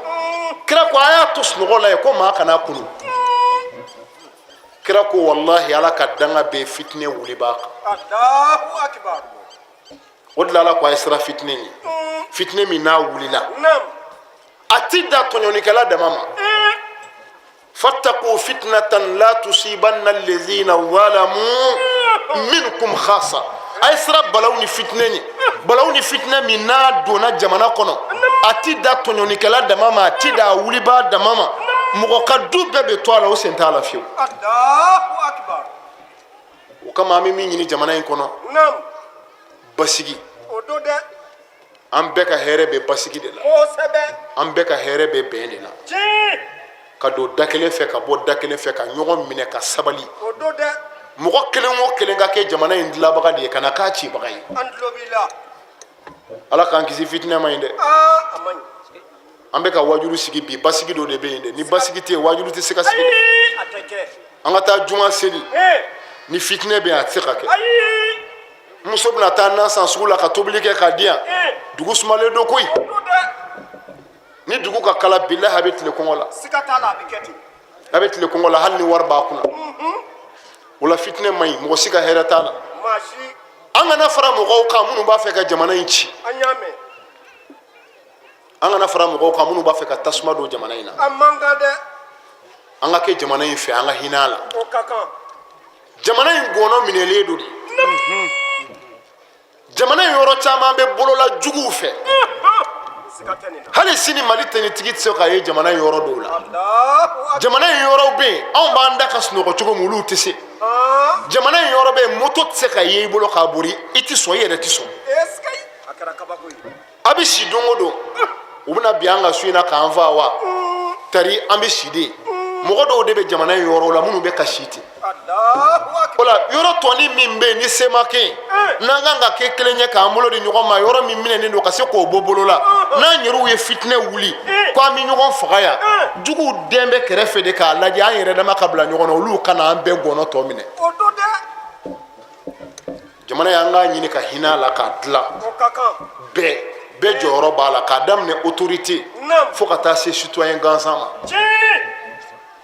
Kira ko a y'a to sunɔgɔ la yen, ko maa kana kunu. Kira ko walahi, Ala ka danga bɛ fitinɛ wulibaa kan. O de la Ala ko a ye siran fitinɛ ɲɛ, fitinɛ min n'a wulila, a ti dan tɔɲɔnikɛla dama ma. Fattaku fitnatan la tusibanna allazina zalamu minkum khasa. A ye siran balaw ni fitinɛ ɲɛ, balaw ni fitinɛ min n'a donna jamana kɔnɔ, a ti dan tɔɲɔnikɛla dama ma, a ti dan a wulibaa dama ma, mɔgɔ ka du bɛɛ bɛ to a la, o sen t'a la fiyewu. O kama an bɛ min ɲini jamana in kɔnɔ, basigi. An bɛɛ ka hɛrɛ bɛ basigi de la, an bɛɛ ka hɛrɛ bɛ bɛn de la, ka don da kelen fɛ, ka bɔ da kelen fɛ, ka ɲɔgɔn minɛ, ka sabali. Mɔgɔ kelen o kelen ka kɛ jamana in dilanbaga de ye, kana k'a cibaga ye. Ala k'an kisi fitinɛ ma ɲi dɛ. An bɛ ka wajulu sigi bi, basigi dɔ de bɛ yen dɛ. Ni basigi tɛ yen, wajulu tɛ se ka sigi dɛ. An ka taa juma seli, ni fitinɛ bɛ yen, a tɛ se ka kɛ. Muso bɛna taa nan san sugu la ka tobili kɛ k'a di yan, dugu sumalen don koyi. Ni dugu ka kala, bilahi, a bɛ tile kɔngɔ la, a bɛ tile kɔngɔ la, hali ni wari b'a kunna. O la fitinɛ man ɲi, mɔgɔ si ka hɛrɛ t'a la. An kana fara mɔgɔw kan minnu b'a fɛ ka jamana in ci. An kana fara mɔgɔw kan minnu b'a fɛ ka tasuma don jamana in na. An ka kɛ jamana in fɛ, an ka hinɛ a la. Jamana in gɔnɔ minɛlen don de. Jamana in yɔrɔ caman bɛ bolola juguw fɛ. Hali sini, Mali tenitigi tɛ se ka ye jamana in yɔrɔ dɔw la. Jamana in yɔrɔw bɛ yen, anw b'an da ka sunɔgɔ cogo min, olu tɛ se. Jamana in yɔrɔ bɛ yen, moto tɛ se ka ye i bolo k'a bori, i tɛ sɔn, i yɛrɛ tɛ sɔn. A bɛ si don o don, u bɛna bin an kan su in na k'an faa wa? Tari an bɛ si de. Mɔgɔ dɔw de bɛ jamana in yɔrɔw la minnu bɛ ka si ten. O la yɔrɔ tɔnin min bɛ yen ni se ma kɛ yen, n'an kan ka kɛ kelen ye k'an bolo di ɲɔgɔn ma, yɔrɔ min minɛnen don ka se k'o bɔ bolo la, n'an yɛrɛw ye fitinɛ wuli ko an bɛ ɲɔgɔn faga yan, juguw den bɛ kɛrɛfɛ de k'a lajɛ an yɛrɛ dama ka bila ɲɔgɔn na, olu kana an bɛɛ gɔnɔ tɔ minɛ. Jamana ye, an k'a ɲini ka hinɛ a la k'a dilan. Bɛɛ bɛɛ jɔyɔrɔ b'a la, k'a daminɛ autorité fo ka taa se citoyen gansan ma.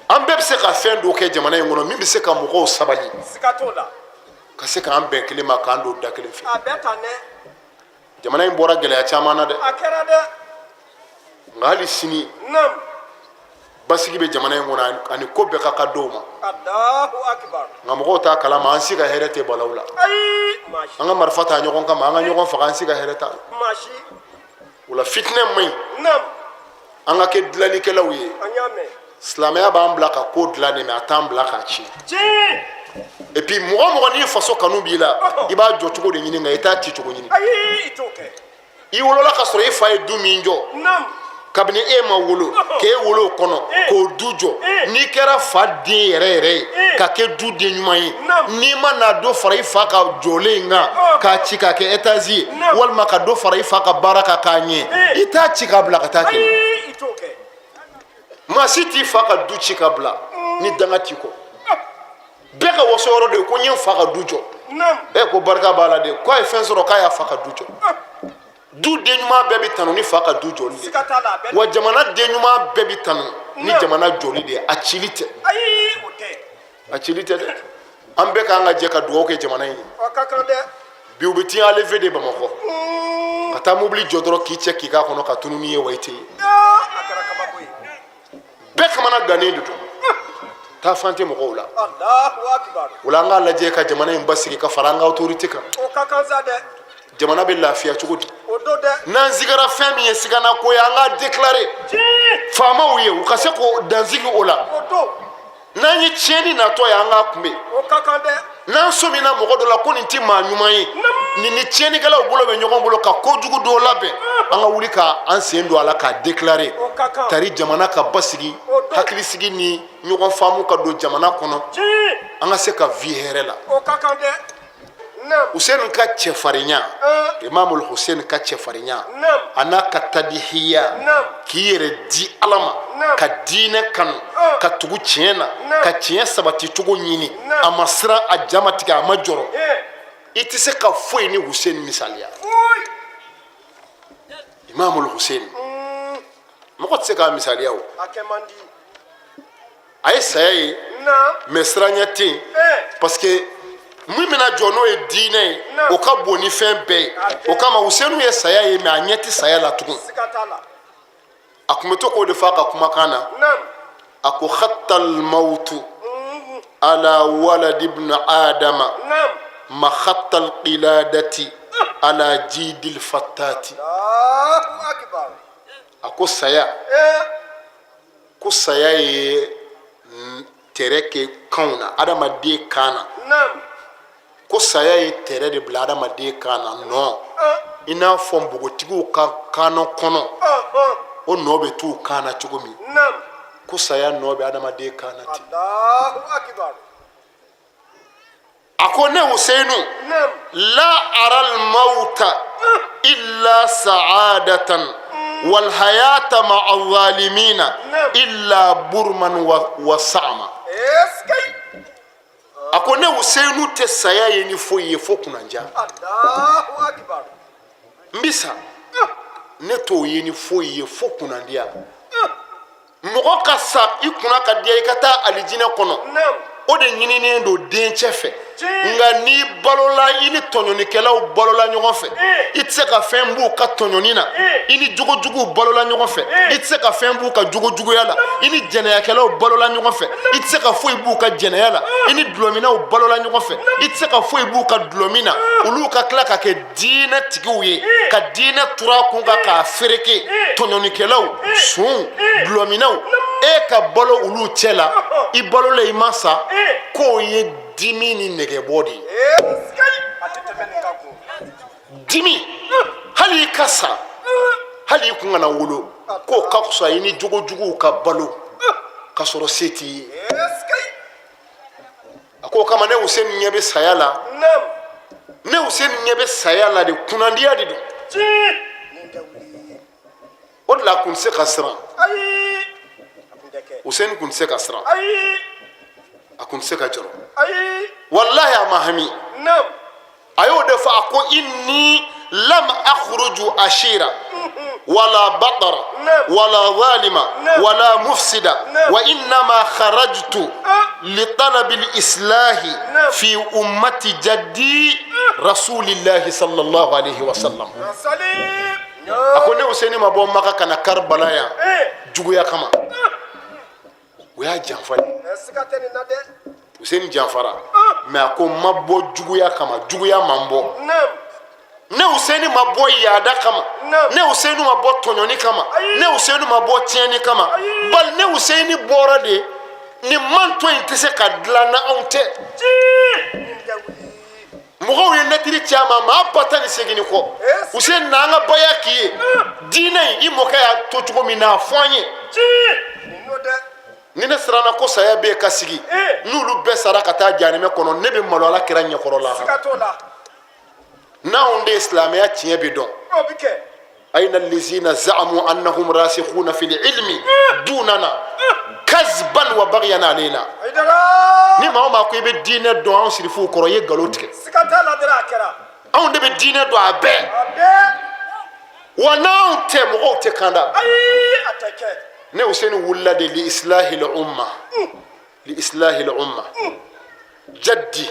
An bɛɛ bɛ se ka fɛn dɔ kɛ jamana in kɔnɔ min bɛ se ka mɔgɔw sabali, ka se k'an bɛn kelen ma, k'an don da kelen fɛ. Jamana in bɔra gɛlɛya caman na dɛ, nka hali sini basigi bɛ jamana in kɔnɔ, ani ko bɛɛ ka kan dɔw ma, nka mɔgɔw t'a kalama. An si ka hɛrɛ tɛ balaw la. An ka marifa ta ɲɔgɔn kama, an ka ɲɔgɔn faga, an si ka hɛrɛ t'a la. O la fitinɛ man ɲi. An ka kɛ dilanlikɛlaw ye. Silamɛya b'an bila ka ko dilan de, mais a t'an bila k'a tiɲɛ. Et puis mɔgɔ o mɔgɔ n'i faso kanu b'i la, i b'a jɔ cogo de ɲini, nka i t'a ci cogo ɲini. Ayi, i t'o kɛ. I wolola ka sɔrɔ i fa ye du min jɔ, kabini e ma wolo k'e wolo o kɔnɔ k'o du jɔ, n'i kɛra fa den yɛrɛ yɛrɛ ye ka kɛ du den ɲuman ye, n'i ma na dɔ fara i fa ka jɔlen in kan k'a ci k'a kɛ étage ye, walima ka dɔ fara i fa ka baara kan k'a ɲɛ, i t'a ci k'a bila ka taa kɛ. Maa si t'i fa ka du ci ka bila ni danga t'i kɔ. Bɛɛ ka waso yɔrɔ de ye ko n ye n fa ka du jɔ. Ɛ, ko barika b'a la de, k'a ye fɛn sɔrɔ, k'a y'a fa ka du jɔ. Du den ɲuman bɛɛ bɛ tanu ni fa ka du jɔli de ye, wa jamana den ɲuman bɛɛ bɛ tanu ni jamana jɔli de ye, a cili tɛ. A cili tɛ dɛ. An bɛɛ k'an ka jɛ ka dugawu kɛ jamana in ye. Bi u bɛ t'i enlever de Bamakɔ ka taa mobili jɔ dɔrɔn, k'i cɛ k'i k'a kɔnɔ ka tunun n'i ye, wa i tɛ ye. Bɛɛ kamana gannen de don, taa fan tɛ mɔgɔw la. O la, an k'a lajɛ ka jamana in basigi ka fara an ka autorité kan. Jamana bɛ lafiya cogo di? N'an sigara fɛn min ye sigana ko ye, an k'a déclarer faamaw ye, u ka se k'o dansigi o la. N'an ye tiɲɛni natɔ ye, an k'a kunbɛn. N'an sɔmina mɔgɔ dɔ la ko nin tɛ maa ɲuman ye, nin ni tiɲɛnikɛlaw bolo bɛ ɲɔgɔn bolo ka kojugu dɔ labɛn, an ka wuli ka an sen don a la k'a déclarer tari jamana ka basigi, hakilisigi ni ɲɔgɔn faamu ka don jamana kɔnɔ, an ka se ka vie hɛrɛ la. Hussein ka cɛfarinya, Imamul Hussein ka cɛfarinya, a n'a ka tadihiya, k'i yɛrɛ di Ala ma, ka diinɛ kanu, ka tugu tiɲɛ na, ka tiɲɛ sabati cogo ɲini, a ma siran, a ja ma tigɛ, a ma jɔrɔ. I tɛ se ka foyi ni Hussein misaliya. Imamul Hussein, mɔgɔ tɛ se k'a misaliya. O a ye saya ye, mais siranya tɛ yen, parce que min bɛna jɔ n'o ye diinɛ ye, o ka bon ni fɛn bɛɛ ye. O kama Usenu ye saya ye, mais a ɲɛ tɛ saya la tugun. A tun bɛ to k'o de fɔ a ka kumakan na. A ko: khattal mawtu ala waladi ibn adama ma khattal qiladati ala jidil fattati. A ko saya, ko saya ye tɛrɛ kɛ kanw na, adamaden kan na. Ko saya ye tɛrɛ de bila adamaden kan na, nɔ i n'a fɔ npogotigiw ka kanɔ kɔnɔ, o nɔ bɛ t'u kan na cogo min, ko saya nɔ bɛ adamaden kan na ten. A ko ne Useyinu la aral mawta illa sa'adatan wal hayata ma'a zalimina illa burman wa sa'ama. A ko ne Useyinu tɛ saya ye ni foyi ye fo kunnandiya. N bi sa, ne t'o ye ni foyi ye fo kunnandiya. Mɔgɔ ka sa i kunna ka diya, i ka taa alijinɛ kɔnɔ, o de ɲininen don dencɛ fɛ. Nka n'i balola, i ni tɔɲɔnikɛlaw balola ɲɔgɔn fɛ, i tɛ se ka fɛn b'u ka tɔɲɔni na. I ni jogojuguw balola ɲɔgɔn fɛ, i tɛ se ka fɛn b'u ka jogojuguya la. I ni jɛnɛyakɛlaw balola ɲɔgɔn fɛ, i tɛ se ka foyi b'u ka jɛnɛya la. I ni dulɔminnaw balola ɲɔgɔn fɛ, i tɛ se ka foyi b'u ka dulɔmin na. Olu ka tila ka kɛ diinɛ tigiw ye, ka diinɛ turu a kun kan k'a fereke, tɔɲɔnikɛlaw, sonw, dulɔminnaw, e ka balo olu cɛ la, i balola, i ma sa, k'o ye dimi ni nɛgɛbɔ de ye. Dimi, hali i ka sa, hali i kun kana wolo, k'o ka fisa i ni jogojuguw ka balo ka sɔrɔ se t'i ye. A ko o kama ne Useni ɲɛ bɛ saya la, ne Useni ɲɛ bɛ saya la de, kunnandiya de don. O de la a kun tɛ se ka siran. Useni kun tɛ se ka siran, a kun tɛ se ka jɔrɔ, walahi a ma hami. A y'o de fɔ, a ko: inni lam akhruju ashira wala batara wala zalima wala mufsida wa innama kharajtu li talabi lislahi fi ummati jaddi rasulillahi sallallahu alayhi wa sallam. A ko ne Useni ma bɔ Maka ka na Karibala yan juguya kama. O y'a janfa ye. Useni janfara, mais a ko n ma bɔ juguya kama, juguya ma n bɔ. Ne Useni ma bɔ yaada kama, ne Useni ma bɔ tɔɲɔni kama, ne Useni ma bɔ tiɲɛni kama, bali ne Useni bɔra de Nin mantɔn in tɛ se ka dilan n'anw tɛ. Mɔgɔw ye lɛtiri ci a ma, maa 18,000 ni kɔ. Useni, na an ka baya k'i ye. Diinɛ in, i mɔkɛ y'a to cogo min na, a fɔ an ye. Ni ne siranna ko saya bɛ yen ka sigi, n'olu bɛɛ sara ka taa jahanɛmɛ kɔnɔ, ne bɛ malo ala kira ɲɛkɔrɔ la. N'anw de ye silamɛya tiɲɛ bɛ dɔn. Ayina lezina zaamu annahum rasikhuna fil ilmi dunana kazban wa baghyan alayna. Ni maa o maa ko i bɛ diinɛ dɔn anw sirifuw kɔrɔ, i ye nkalon tigɛ. Anw de bɛ diinɛ dɔn a bɛɛ wa. N'anw tɛ, mɔgɔw tɛ kanda. Ne Useni wulila de li islahil umma, li islahil umma jaddi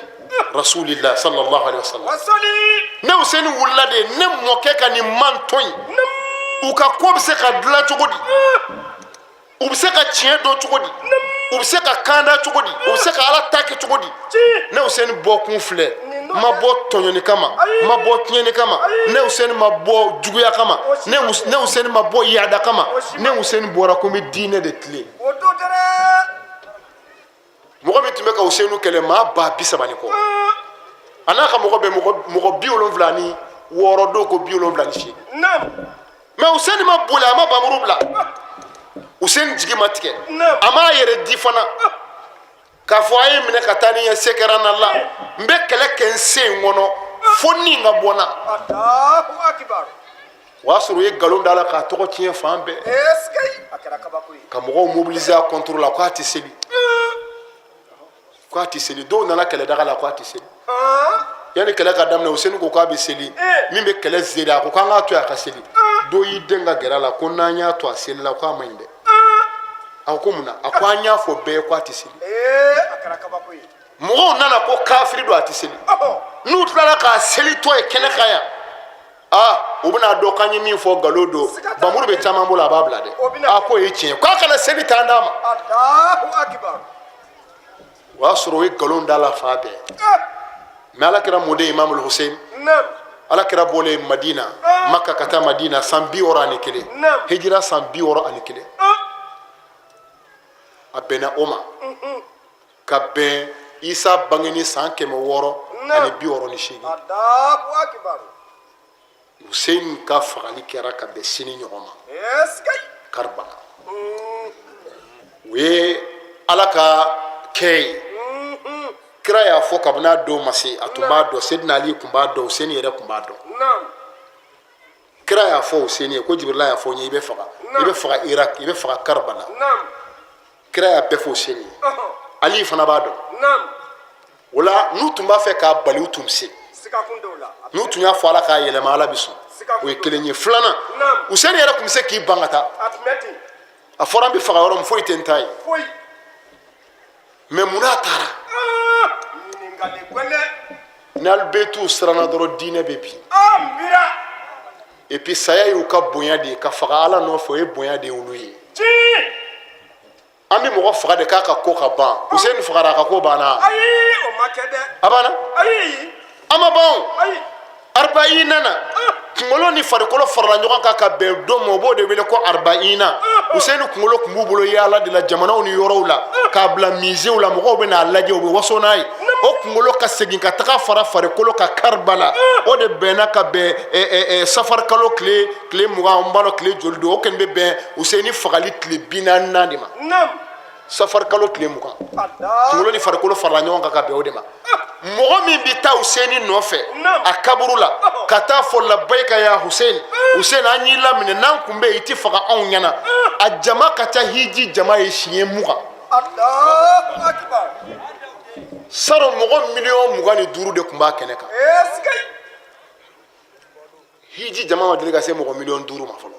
rasulillah sallallahu alaihi wasallam. Ne Useni wulila de, ne mɔkɛ ka nin mantɔn in, u ka ko bɛ se ka dilan cogo di? U bɛ se ka tiɲɛ dɔn cogo di? U bɛ se ka kanda cogo di? U bɛ se ka ala ta kɛ cogo di? Ne Useni bɔkun filɛ. N ma bɔ tɔɲɔni kama, n ma bɔ tiɲɛni kama. Ne Useni ma bɔ juguya kama, ne Useni ma bɔ yaada kama. Ne Useni bɔra ko n bɛ diinɛ de tilen. Mɔgɔ min tun bɛ ka Usenu kɛlɛ, maa 30,000 ni kɔ, a n'a ka mɔgɔ bɛɛ, mɔgɔ 76, dɔw ko 78. Mais Useni ma boli, a ma bamuru bila. Useni jigi ma tigɛ, a m'a yɛrɛ di fana k'a fɔ a ye minɛ ka taa ni n ye, se kɛra n na la, n bɛ kɛlɛ kɛ n sen kɔnɔ fo ni n ka bɔ n na. O y'a sɔrɔ u ye nkalon d'a la k'a tɔgɔ tiɲɛ fan bɛɛ, ka mɔgɔw mobiliser a contre la k'a tɛ seli, k'a tɛ seli. Dɔw nana kɛlɛdaga la k'a tɛ seli. Yanni kɛlɛ ka daminɛ, Useni ko k'a bɛ seli. Min bɛ kɛlɛ zere, a ko k'an k'a to yen a ka seli. Dɔ y'i den ka gɛrɛ a la ko n'an y'a to a selila, k'a man ɲi dɛ. A ko mun na? A ko an y'a fɔ bɛɛ ye k'a tɛ seli. Mɔgɔw nana ko kafiri don, a tɛ seli. N'u tilala k'a selitɔ ye kɛnɛ kan yan, aa, u bɛna dɔn k'an ye min fɔ nkalon don. Bamuru bɛ caman bolo, a b'a bila dɛ. A k'o ye tiɲɛ, k'a kana seli t'an d'a ma. O y'a sɔrɔ o ye nkalon d'a la fan bɛɛ. Mais ala kira mɔden Imamul Hussein, ala kira bɔlen Madina, Maka ka taa Madina san 61, hijira san 61, a bɛnna o ma ka bɛn Isa bangeni san 668. Hussein ka fagali kɛra ka bɛn sini ɲɔgɔn ma Karibala. O ye ala ka kɛ ye. Kira y'a fɔ kabini a don ma se, a tun b'a dɔn. Sedina Ali tun b'a dɔn, Hussein yɛrɛ tun b'a dɔn. Kira y'a fɔ Hussein ye ko Jibirila y'a fɔ n ye, i bɛ faga, i bɛ faga Irak, i bɛ faga Karibala. Kira y'a bɛɛ fɔ Hussein ye. Ali fana b'a dɔn. O la, n'u tun b'a fɛ k'a bali, u tun bɛ se. N'u tun y'a fɔ ala k'a yɛlɛma, ala bɛ sɔn. O ye kelen ye. Filanan, Hussein yɛrɛ tun bɛ se k'i ban ka taa. A fɔra n bɛ faga yɔrɔ min, foyi tɛ n ta ye. Mais mun n'a taara ni alibetuw siranna dɔrɔn, diinɛ bɛ bin. Et puis saya y'u ka bonya de ye. Ka faga ala nɔfɛ, o ye bonya de ye olu ye. An bɛ mɔgɔ faga de k'a ka ko ka ban. Hussein fagara, a ka ko banna? A banna? A ma ban o. Arbaina na, kunkolo ni farikolo farala ɲɔgɔn kan ka bɛn don ma, o b'o de wele ko arbaina. Hussein kunkolo tun b'u bolo yaala de la jamanaw ni yɔrɔw la, k'a bila misew la, mɔgɔw bɛ n'a lajɛ, u bɛ waso n'a ye. O kunkolo ka segin ka taga fara farikolo kan Karibala, o de bɛnna ka bɛn safari kalo tile 20, n b'a dɔn tile joli don, o kɔni bɛ bɛn Hussein fagali tile 40nan de ma. Safari kalo tile 20, kunkolo ni farikolo farala ɲɔgɔn kan ka bɛn o de ma. Mɔgɔ min bɛ taa Hussein nɔfɛ a kaburu la ka taa fɔ labayika ya Hussein, Hussein, an y'i laminɛ, n'an kun bɛ yen, i tɛ faga anw ɲɛna. A jama ka ca hiji jama ye siɲɛ 20. Saro mɔgɔ 25 miliyɔn de tun b'a kɛnɛ kan. Hiji jama ma deli ka se mɔgɔ 5 miliyɔn ma fɔlɔ.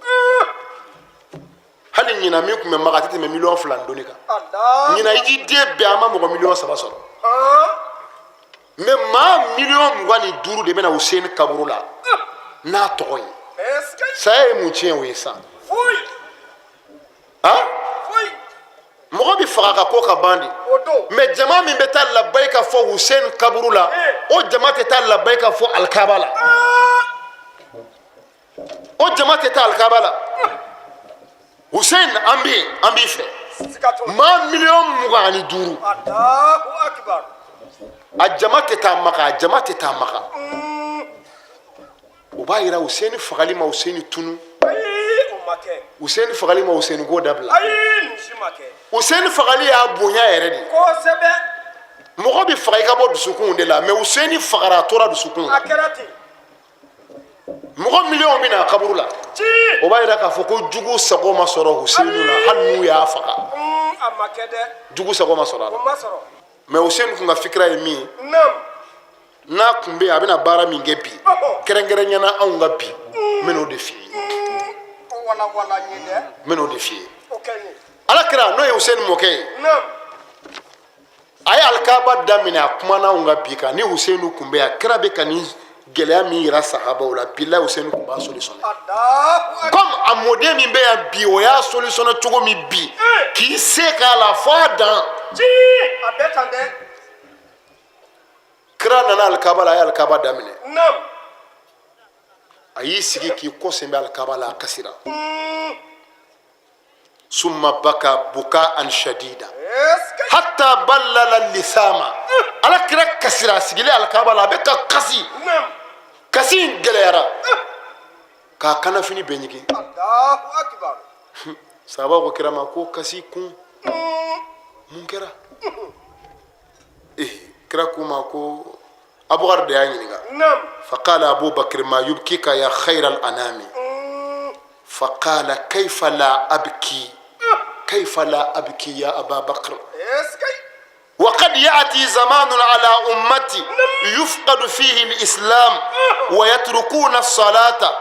Hali ɲinan min tun bɛ Maka, a tɛ tɛmɛ 2 miliyɔn dɔɔni kan. Ɲinan hijiden bɛɛ, an ma mɔgɔ 3 miliyɔn sɔrɔ. Mais maa 25 miliyɔn de bɛna Hussein kaburu la n'a tɔgɔ ye. Saya ye mun tiɲɛ o ye sa? Han, mɔgɔ bɛ faga ka ko ka ban de. Mais jama min bɛ taa labayika fɔ Hussein kaburu la, o jama tɛ taa labayika fɔ alikaba la, o jama tɛ taa alikaba la. Hussein, an bɛ yen, an b'i fɛ. Maa 25 miliyɔn. A jama tɛ taa Maka, a jama tɛ taa Maka. O b'a yira Useni fagali ma Useni tunu, Useni fagali ma Useni ko dabila. Useni fagali y'a bonya yɛrɛ de. Mɔgɔ bɛ faga i ka bɔ dusukunw de la, mais Useni fagara, a tora dusukunw na. Mɔgɔ miliyɔn bɛ na a kaburu la. O b'a yira k'a fɔ ko jugu sago ma sɔrɔ Useni na, hali n'u y'a faga, jugu sago ma sɔrɔ a la. Mais Useni kun ka fikira ye min ye, n'a kun bɛ yen, a bɛna baara min kɛ bi, kɛrɛnkɛrɛnnenya na anw ka bi, n bɛn'o de f'i ye, n bɛn'o de f'i ye. Ala kira, n'o ye Useni mɔkɛ ye, a ye alikaba daminɛ, a kumana anw ka bi kan. Ni Useni kun bɛ yan, kira bɛ ka nin gɛlɛya min yira sahabaw la, bilahi, Useni kun b'a solutionné comme a mɔden min bɛ yan bi, o y'a solutionné cogo min bi, k'i se k'a la fo a dan. Kira nana alikaba la, a ye alikaba daminɛ, a y'i sigi k'i kɔ sɛmɛ alikaba la, a kasira. Summa baka bukaan shadida hatta ballala lisama. Ala kira kasira, a sigilen alikaba la, a bɛ ka kasi, kasi in gɛlɛyara k'a kanafini bɛɛ ɲigin. Sahabaw ko kira ma ko kasi kun mun kɛra? Eh, kira k'u ma ko Abubakar de y'a ɲininka. Faqala Abubakar: ma yubkika ya khayra al anami? Faqala: kayfa la abki, kayfa la abki ya aba bakr, وقد يأتي زمان على أمتي يفقد فيه الإسلام ويتركون الصلاة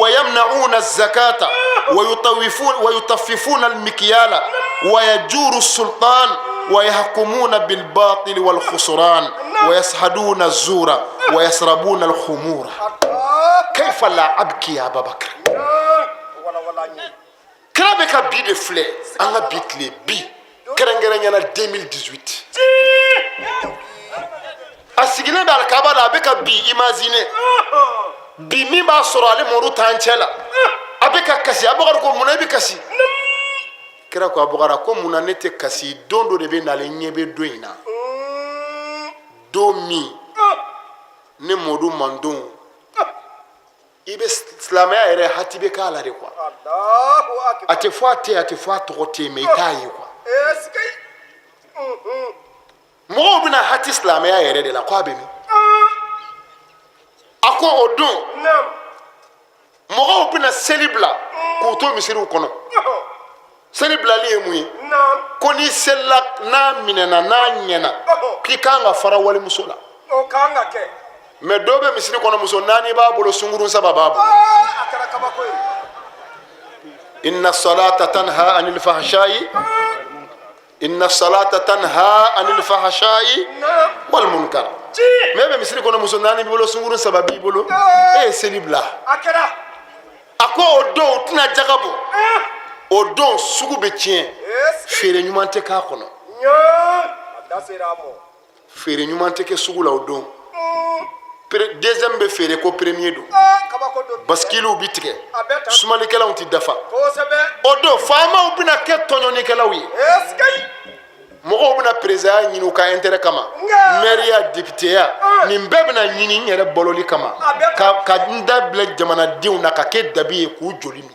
ويمنعون الزكاة ويطوفون ويطففون المكيال ويجور السلطان ويحكمون بالباطل والخسران ويشهدون الزور ويشربون الخمور، كيف لا أبكي يا أبا بكر؟ Kira bɛ ka bi de filɛ, an ka bi tile bi, kɛrɛnkɛrɛnya na 2018. A sigilen bɛ alikaba la, a bɛ ka bi imaginer, bi min b'a sɔrɔ ale mɔdu t'an cɛ la, a bɛ ka kasi. Abubakar ko: munna i bɛ kasi? Kira ko Abubakar ko: munna ne tɛ kasi? Don dɔ de bɛ nalen, ɲɛ bɛ don in na, don min ne mɔdu mandon, i bɛ silamɛya yɛrɛ hati bɛ k'a la de quoi. A tɛ fɔ a tɛ yen, a tɛ fɔ a tɔgɔ tɛ yen, mais i t'a ye quoi. Mɔgɔw bɛna hati silamɛya yɛrɛ de la ko a bɛ min. A ko o don mɔgɔw bɛna seli bila k'u to misiriw kɔnɔ. Seli bilali ye mun ye? Ko n'i selila, n'a minɛna, n'a ɲɛna, k'i kan ka fara walimuso la. O kan ka kɛ. Mais dɔw bɛ misiri kɔnɔ, muso naani b'a bolo, sungurun saba b'a bolo. A kɛra kabako ye. Inna salata tanha anil fahsha'i, inna salata tanha anil fahsha'i wal munkar. Mais bɛ misiri kɔnɔ, muso naani b'i bolo, sungurun saba b'i bolo, e ye seli bila. A kɛra. A ko o don u tɛna jaga bɔ, o don sugu bɛ tiɲɛ, feere ɲuman tɛ k'a kɔnɔ. A da sera a mɔ. Feere ɲuman tɛ kɛ sugu la o don. Deuxième bɛ feere ko premier don. Kabako don. Basikiliw bi tigɛ, A bɛ tan. sumalikɛlaw ti dafa. Kosɛbɛ. O don faamaw bɛna kɛ tɔɲɔnikɛlaw ye. Mɔgɔw bɛna perezaya ɲini u ka intérêt kama, mɛriya, députéya, nin bɛɛ bɛna ɲini n yɛrɛ baloli kama, ka n da bila jamanadenw na ka kɛ dabi ye k'u joli min. A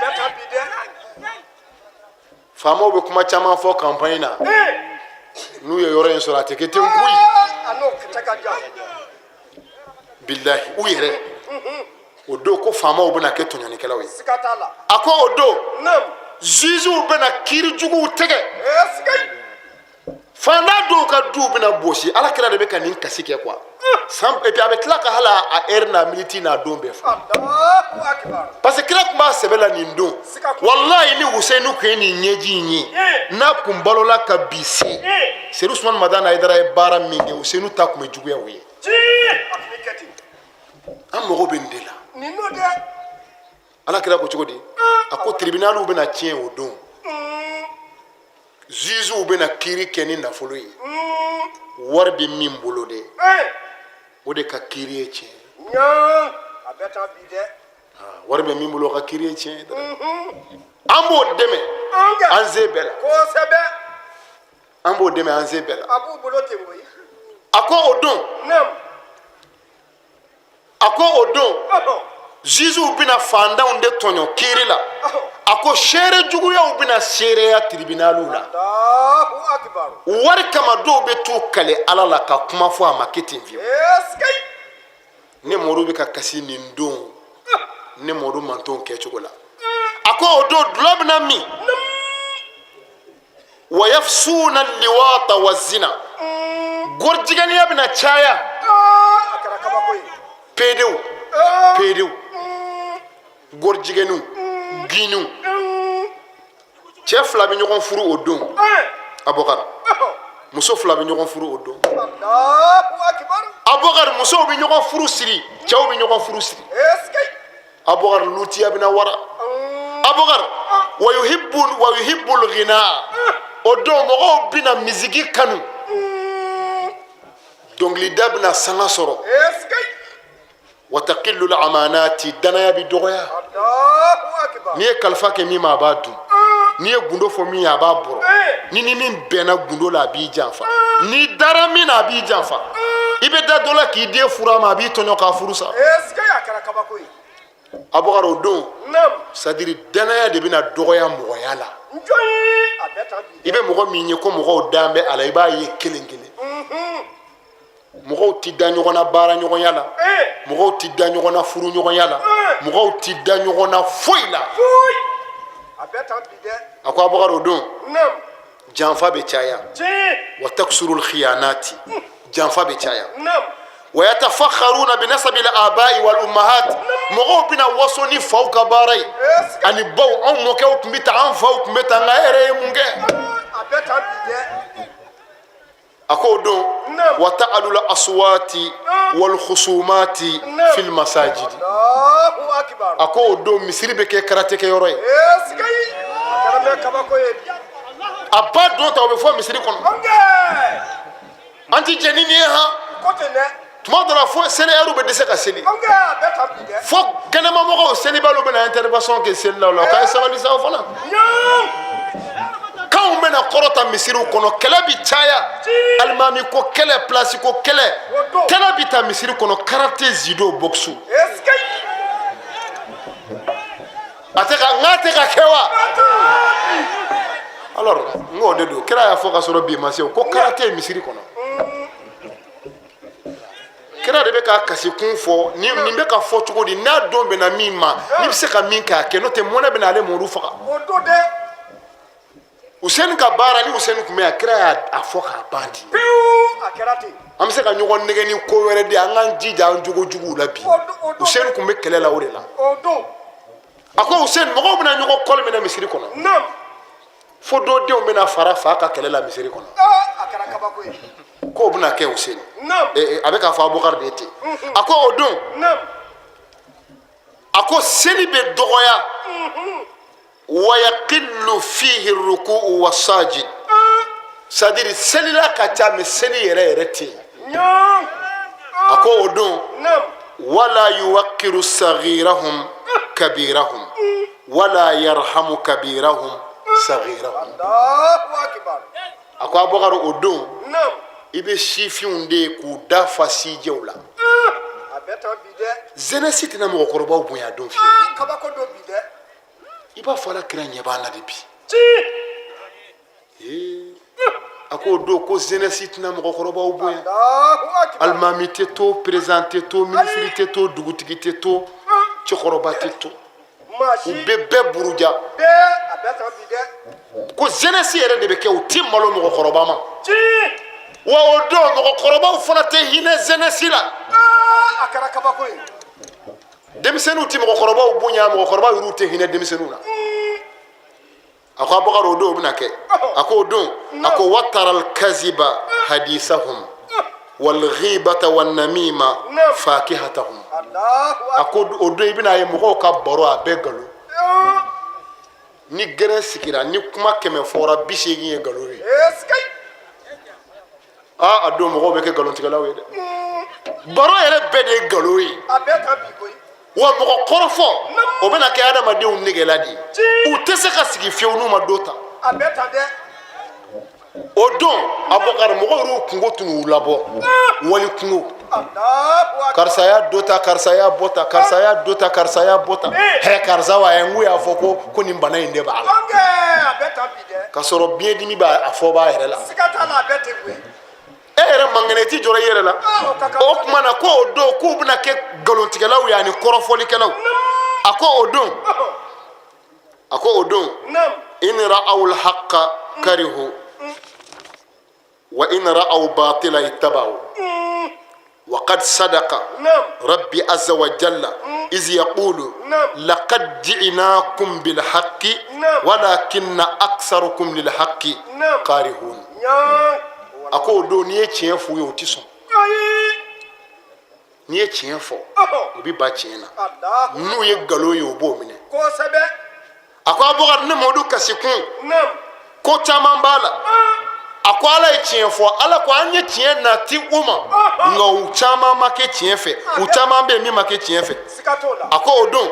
bɛ tan bi dɛ. Faamaw bɛ kuma caman fɔ campagne na, n'u ye yɔrɔ in sɔrɔ, a tɛ kɛ ten koyi. A n'o cɛ ka jan. Bilahi, u yɛrɛ o don ko faamaw bɛna kɛ tɔɲɔnikɛlaw ye. Siga t'a la. A ko o don jugew bɛna kiiri juguw tigɛ, fantan dɔw ka duw bɛna bosi. Ala kira de bɛ ka nin kasi kɛ quoi. San et puis a bɛ tila ka hali a heure n'a minute n'a don bɛɛ fɔ, parce que kira tun b'a sɛbɛ la nin don. Walayi, ni Huseyinu tun ye nin ɲɛji in ye, n'a kun balola ka bi se, Sedu Usumani Madani Hayidara ye baara min kɛ, Huseyinu ta tun bɛ juguya o ye. An mago bɛ nin de la. Nin n'o dɛ. Ala kira ko cogo di? A ko tribunaliw bɛna tiɲɛ o don, jugew bɛna kiiri kɛ ni nafolo ye. Wari bɛ min bolo dɛ, o de ka kiiri ye tiɲɛ ye. A bɛ tan bi dɛ. Wari bɛ min bolo, o ka kiri ye tiɲɛ ye dɛ. An b'o dɛmɛ an se bɛɛ la. Kosɛbɛ. An b'o dɛmɛ an se bɛɛ la. A b'u bolo ten koyi. A ko o don, a ko o don, jugew bɛna fantanw de tɔɲɔ kiiri la. A ko seere juguyaw bɛna seereya tribunaliw la. Allahu akbar. Wari kama, dɔw bɛ t'u kale Ala la ka kuma fɔ, a ma kɛ ten fiyewu. Esike. Ne Mɔdu bɛ ka kasi nin don, ne Mɔdu mantonw kɛcogo la. A ko o don, dulɔ bɛna min, wa yafsuna liwata wa zina, gorijigɛniya bɛna caya. A kɛra kabako ye. Pedew pedew, gorijigɛniw, giniw, cɛ fila bɛ ɲɔgɔn furu o don. Abubakar, muso fila bɛ ɲɔgɔn furu o don. Allahu akbar. Abubakar, musow bɛ ɲɔgɔn furu siri, cɛw bɛ ɲɔgɔn furu siri. Esike. Abubakar, lutiya bɛna wara. Abubakar, wa yuhibbu wa yuhibbul ghina, o don mɔgɔw bɛna misiki kanu, dɔnkilida bɛna sanga sɔrɔ. Esike. Wa taqillul amanati, danaya bɛ dɔgɔya. Allahu akbar. N'i ye kalifa kɛ min ma, a b'a dun. N'i ye gundo fɔ min ye, a b'a bɔrɔ. Ni ni min bɛnna gundo la, a b'i janfa. N'i dara min na, a b'i janfa. I bɛ da dɔ la k'i den furu a ma, a b'i tɔɲɔ k'a furu sa. Esike, a kɛra kabako ye. Abubakar, o don, Naam. c'est-à-dire danaya de bɛna dɔgɔya mɔgɔya la. Njɔyi. A bɛɛ tan bi. I bɛ mɔgɔ min ye ko mɔgɔw dan bɛ a la, i b'a ye kelen kelen. Mɔgɔw ti da ɲɔgɔn na baara ɲɔgɔnya la, mɔgɔw ti da ɲɔgɔn na furu ɲɔgɔnya la, mɔgɔw ti da ɲɔgɔn na foyi la. Foyi. A bɛɛ tan bi dɛ. A ko Abubakar, o don, Naam. janfa bɛ caya. Tiɲɛ. Wa taksurul khiyanati, janfa bɛ caya. Naam. Wa yatafakharuna bi nasabil abai wal ummahat, mɔgɔw bɛna waso ni faw ka baara ye ani baw. Anw mɔkɛw tun bɛ tan, an faw tun bɛ tan, nka e yɛrɛ ye mun kɛ? A bɛɛ tan bi dɛ. A ko o don, wa ta'alul aswati wal khusumati fil masajidi. Allahu akbar. A ko o don, misiri bɛ kɛ karate kɛyɔrɔ ye. Esike. A kɛra mɛ kabako ye. A ba don ta, o bɛ fɔ misiri kɔnɔ. Ɔnkɛ. An ti jɛn ni nin ye han. Ko ten dɛ. Tuma dɔ la, fo seli ɛriw bɛ dɛsɛ ka seli. Ɔnkɛ, a bɛɛ tan bi dɛ. Fo kɛnɛmamɔgɔw, selibaliw bɛna intervention kɛ selilaw la k'a ye sabali sa. O fana kanw bɛna kɔrɔta misiriw kɔnɔ, kɛlɛ bi caya, alimami ko kɛlɛ, pilasi ko kɛlɛ, kɛlɛ bi ta misiri kɔnɔ, karate, judo, boxe. Esike. A tɛ ka n k'a tɛ ka kɛ wa? Alors n k'o de don, kira y'a fɔ ka sɔrɔ bi ma se o ko karate ye misiri kɔnɔ. Kira de bɛ ka kasikun fɔ. Nin nin bɛ ka fɔ cogo di? N'a don bɛnna min ma, n'i bɛ se ka min kɛ, a kɛ, n'o tɛ mɔnɛ bɛna ale Mɔdu faga. O don dɛ. Useni ka baara ni Useni tun bɛ yan, kira y'a fɔ k'a ban ten. Pewu, a kɛra ten. An bɛ se ka ɲɔgɔn nɛgɛ ni ko wɛrɛ de ye, an k'an jija an jogo juguw la bi. Useni tun bɛ kɛlɛ la o de la. O don. A ko Useni, mɔgɔw bɛna ɲɔgɔn kɔli minɛ misiri kɔnɔ. Naam. Fo dɔ denw bɛna fara fa ka kɛlɛ la misiri kɔnɔ. Aa, a kɛra kabako ye. K'o bɛna kɛ Useni. Naam. A bɛ k'a fɔ Abubakar de ye ten. A ko o don, Naam. a ko seli bɛ dɔgɔya. Wa yaqillu fihi ruku'u wa sajid, c'est à dire selila ka ca, mais seli yɛrɛ yɛrɛ tɛ yen. Ɲɔn. A ko o don, Naam. wala yuwakkiru saghirahum kabirahum wala yarhamu kabirahum saghirahum. Allahu akbar. A ko Abubakar, o don, Naam. i bɛ sifinw de ye k'u da fa sijɛw la. A bɛɛ tan bi dɛ. Jeunesse tɛna mɔgɔkɔrɔbaw bonya don fiyewu. Kabako don bi dɛ. I b'a fɔ Ala kira ɲɛ b'an na de bi. Ci. Ee, a ko o don ko jeunesse tɛna mɔgɔkɔrɔbaw bonya. Allahu akbar. Alimami tɛ to, président tɛ to, minisiri tɛ to, dugutigi tɛ to, cɛkɔrɔba tɛ to. Maa si. U bɛ bɛɛ buruja. Bɛɛ, a bɛɛ tan bi dɛ. Ko jeunesse yɛrɛ de bɛ kɛ, u ti malo mɔgɔkɔrɔba ma. Ci. Wa o don, mɔgɔkɔrɔbaw fana tɛ hinɛ jeunesse la. Aa, a kɛra kabako ye. Denmisɛnninw ti mɔgɔkɔrɔbaw bonya, mɔgɔkɔrɔbaw yɛrɛw tɛ hinɛ denmisɛnninw na. A ko Abubakar, o don o bɛna kɛ. A ko o don, a ko wataral kaziba hadisahum walghibata wannamima fakihatahum. Allahu A ko o don, i bɛna ye mɔgɔw ka baro, a bɛɛ nkalon. Ni gɛrɛn sigira, ni kuma 100 fɔra, 80 ye nkalon ye. Esike. Aa, a don mɔgɔw bɛ kɛ nkalontigɛlaw ye dɛ. Baro yɛrɛ bɛɛ de ye nkalon ye. A bɛɛ tan bi koyi. Wa mɔgɔ kɔrɔfɔ, o bɛna kɛ adamadenw negela de ye. U tɛ se ka sigi fiyewu n'u ma dɔ ta. A bɛ tan dɛ. O don, Abubakar, mɔgɔw yɛrɛw kunko tun y'u labɔ, wali kunko. Karisa y'a dɔ ta, karisa y'a bɔ ta, karisa y'a dɔ ta, karisa y'a bɔ ta. Hɛ, karisa wa n ko y'a fɔ ko nin bana in de b'a la. A bɛ tan bi dɛ. K'a sɔrɔ biɲɛdimi b'a a fɔ b'a yɛrɛ la. Siga t'a la, a bɛ ten koyi. E yɛrɛ man kɛnɛ, i t'i jɔrɔ i yɛrɛ la. O tuma na, ko o don k'u bɛna kɛ nkalontigɛlaw ye ani kɔrɔfɔlikɛlaw. A ko o don, a ko o don, in ra'aw al-haqqa karihu wa in ra'aw batila ittaba'u. وقد صدق ربي عز وجل إذ يقول لقد جئناكم بالحق ولكن أكثركم للحق كارهون. A ko o don, n'i ye tiɲɛ f'u ye, u ti sɔn. N'i ye tiɲɛ fɔ, u bi ban tiɲɛ na. N'u ye nkalon ye, u b'o minɛ. A ko Abubakar, ne Mɔdu kasikun, ko caman b'a la. A ko Ala ye tiɲɛ fɔ. Ala ko an ye tiɲɛ nati u ma, nka u caman ma kɛ tiɲɛ fɛ, u caman bɛ yen min ma kɛ tiɲɛ fɛ. A ko o don,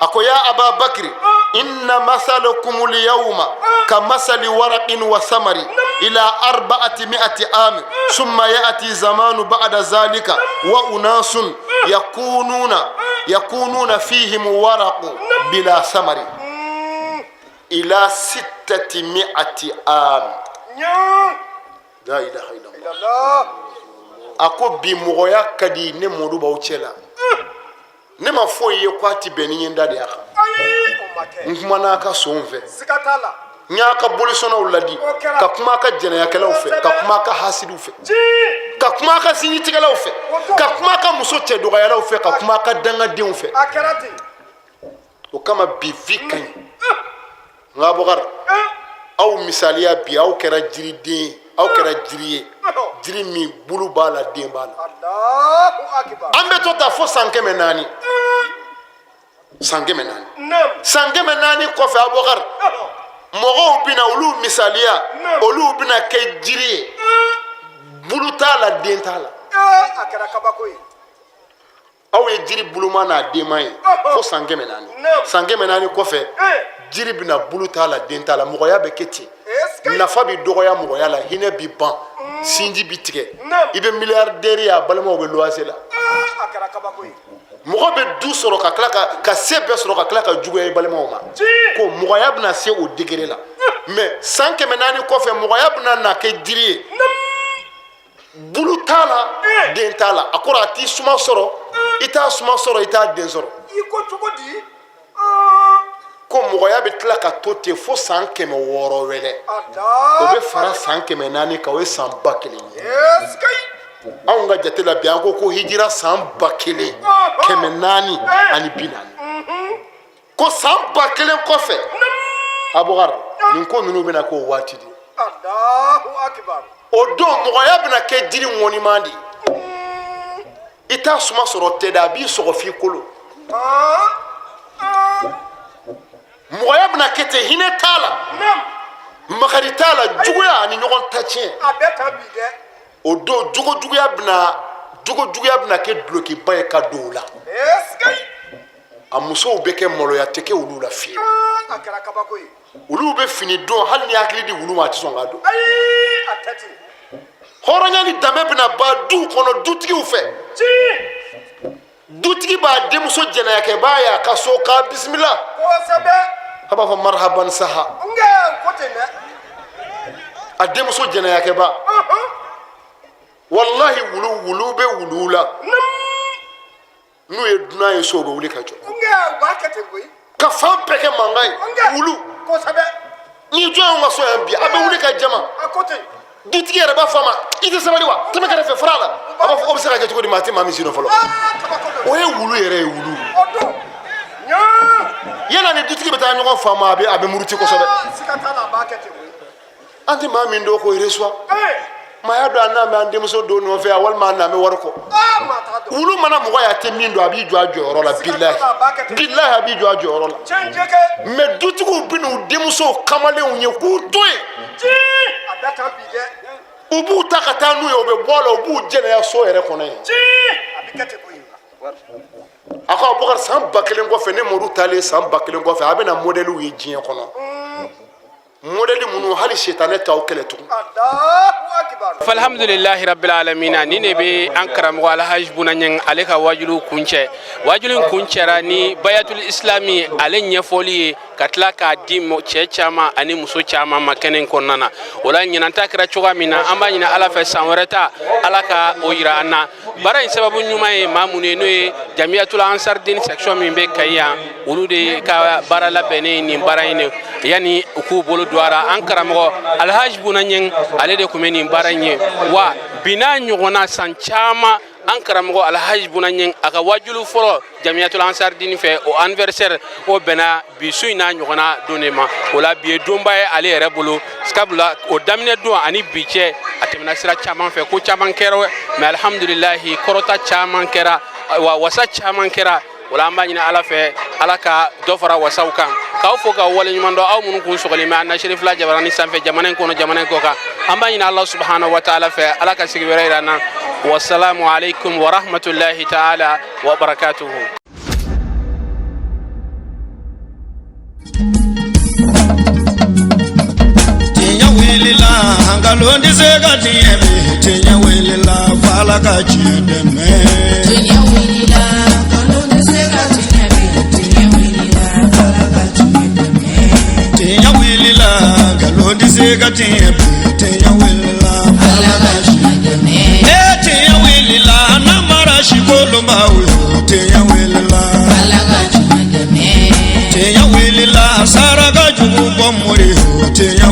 a ko ya Aba Bakiri, inna masalakumul yawma ka masali waraqin wa samari ila arba'ati mi'ati am summa ya'ti zamanu ba'da zalika wa unasun yakununa fihim waraqu bila samari ila sittati mi'ati am. La ilaha illallah. A ko bi mɔgɔya ka di ne Mɔdu b'aw cɛ la. Ne ma foyi ye ko a ti bɛn ni n ye n da de a kan. N kumana a ka sonw fɛ, n y'a ka bolisɔnnaw ladi, ka kuma a ka jɛnɛyakɛlaw fɛ, ka kuma a ka hasidiw fɛ, ka kuma a ka sinjitigɛlaw fɛ, ka kuma a ka muso cɛ dɔgɔyalaw fɛ, ka kuma a ka dangadenw fɛ. O kama bi vie ka ɲi. Nka Abubakar, aw misaliya bi, aw kɛra jiriden ye, aw kɛra jiri ye, jiri min bulu b'a la, den b'a la. An bɛ to ta fo san 400, san 400, san 400 kɔfɛ, Abubakar, mɔgɔw bɛna olu misaliya, olu bɛna kɛ jiri ye, bulu t'a la, den t'a la. A kɛra kabako ye. Aw ye jiri buluma n'a denma ye fo san 400. San 400 kɔfɛ, jiri bɛna bulu t'a la, den t'a la. Mɔgɔya bɛ kɛ ten, nafa bɛ dɔgɔya mɔgɔya la, hinɛ bɛ ban, sinji bɛ tigɛ. I bɛ milliardaire ye, a balimaw bɛ luwanse la. Mɔgɔ bɛ du sɔrɔ ka tila ka se bɛɛ sɔrɔ ka tila ka juguya i balimaw ma, ko mɔgɔya bɛna se o degré la. Mais san 400 kɔfɛ, mɔgɔya bɛna na kɛ jiri ye, bulu t'a la, den t'a la. A kɔrɔ, a t'i suma sɔrɔ, i t'a suma sɔrɔ, i t'a den sɔrɔ. I ko cogo di? Ko mɔgɔya bɛ tila ka to ten fo san 600 wɛrɛ, o bɛ fara san 400 kan, o ye san 1000 ye. Anw ka jate la bi, an ko hijira san 1440. Ko san 1000 kɔfɛ, Abubakar, nin ko ninnu bɛna k'o waati de. O don, mɔgɔya bɛna kɛ jiri ŋɔniman de ye. I t'a suma sɔrɔ tɛ dɛ, a b'i sɔgɔ f'i kolo. Mɔgɔya bɛna kɛ ten, hinɛ t'a la, makari t'a la, juguya ani ɲɔgɔn ta tiɲɛ. O don, jogo juguya bɛna kɛ dulokiba ye ka don o la. A musow bɛ kɛ, maloya tɛ kɛ olu la fiyewu. A kɛra kabako ye. Olu bɛ fini don, hali ni hakili di wulu ma, a tɛ sɔn k'a don. Ayi, a tɛ ten. Hɔrɔnya ni danbe bɛna ban duw kɔnɔ, dutigiw fɛ. Dutigi b'a denmuso jɛnɛyakɛbaa ye a ka so k'a bisimila. Kosɛbɛ. A b'a fɔ marhaban saha. Nka ko ten dɛ. A denmuso jɛnɛyakɛbaa, walahi, wulu wulu bɛ wuluw la, n'u ye dunan ye so, u bɛ wuli ka jɔ. Nka u b'a kɛ ten koyi. Ka fan bɛɛ kɛ mankan ye, wulu. Kosɛbɛ. N'i jɔ y'anw ka so yan bi, a bɛ wuli ka jama. A ko ten. Dutigi yɛrɛ b'a fɔ a ma: i tɛ sabali wa, tɛmɛ kɛrɛfɛ, fara a la. A b'a fɔ o bɛ se ka kɛ cogo di, maa tɛ maa min si dɔn fɔlɔ. O ye wulu yɛrɛ ye, wulu. Yala ni dutigi bɛ taa ɲɔgɔn faamu, a bɛ muruti kosɛbɛ. Siga t'a la, a b'a kɛ ten koyi. An tɛ maa min dɔn k'o reçoit, maa y'a dɔn a n'a bɛ an denmuso dɔ nɔfɛ a, walima a n'a bɛ wari kɔ. Wulu mana mɔgɔ ye, a tɛ min dɔn, a b'i jɔ a jɔyɔrɔ la. Bilahi, bilahi, a b'i jɔ a jɔyɔrɔ la. Mais dutigiw bɛ n'u denmusow kamalenw ye k'u to yen, A bɛ tan bi dɛ. U b'u ta ka taa n'u ye, u bɛ bɔ a la, u b'u jɛnɛya so yɛrɛ kɔnɔ yen. A bɛ kɛ ten koyi. A ko Abubakar, san 1000 kɔfɛ, ne Madu taalen san 1000 kɔfɛ, a bɛna modɛliw ye diɲɛ kɔnɔ, modɛli minnu hali sitanɛ t'aw kɛlɛ tugun. Alhamdulilahi rabbil alamina. Ni ne bɛ an karamɔgɔ Alhaji Buna Ɲang, ale ka wajulu kuncɛ. Wajulu in kuncɛra ni bayatul islami ale ɲɛfɔli ye, ka tila k'a di cɛ caman ani muso caman ma kɛnɛ in kɔnɔna na. O la, ɲinan ta kɛra cogoya min na, an b'a ɲini Ala fɛ, san wɛrɛ ta, Ala ka o yira an na. Baara in sababu ɲuman ye maa minnu ye, n'o ye Jamiyatul Ansardin section min bɛ Kayi yan, olu de ka baara labɛnnen nin baara in ye. Yanni u k'u bolo don a la, an karamɔgɔ Alhaji Buna Ɲang, ale de tun bɛ nin baara in ye. Wa bi n'a ɲɔgɔnna san caman, an karamɔgɔ Alhaji Buna Ɲang, a ka wajulu fɔlɔ Jamiyatul Ansardin fɛ, o anniversaire o bɛnna bi su in n'a ɲɔgɔnna don de ma. O la, bi ye donba ye ale yɛrɛ bolo, sabula o daminɛ don ani bi cɛ, a tɛmɛna sira caman fɛ, ko caman kɛra, mais alhamdulilahi, kɔrɔta caman kɛra, wa wasa caman kɛra. O la, an b'a ɲini Ala fɛ, Ala ka dɔ fara wasaw kan. K'aw fo k'aw waleɲuman dɔn, aw minnu kun sɔgɔlen bɛ an na Serifila jabarani sanfɛ, jamana in kɔnɔ, jamana in kɔ kan. An b'a ɲini Ala subahana wa taala fɛ, Ala ka sigi wɛrɛ yira an na. Wasalamu alaikum wa rahmatullahi taala wa barakatuhu. Tiɲɛ wulila, nkalon tɛ se ka tiɲɛ bi. Tiɲɛ wulila, f'Ala ka tiɲɛ dɛmɛ. Tiɲɛ wulila, nkalon tɛ se ka tiɲɛ bi. Tiɲɛ wulila, f'Ala ka tiɲɛ dɛmɛ. Tiɲɛ wulila, nkalon tɛ se ka tiɲɛ bi. Tiɲɛ wulila, f'Ala ka tiɲɛ dɛmɛ. Ee, tiɲɛ wulila, namara sikolonbaw yo. Tiɲɛ wulila, Ala ka tiɲɛ dɛmɛ. Tiɲɛ wulila, saraka jugu bɔ mori yo. Tiɲɛ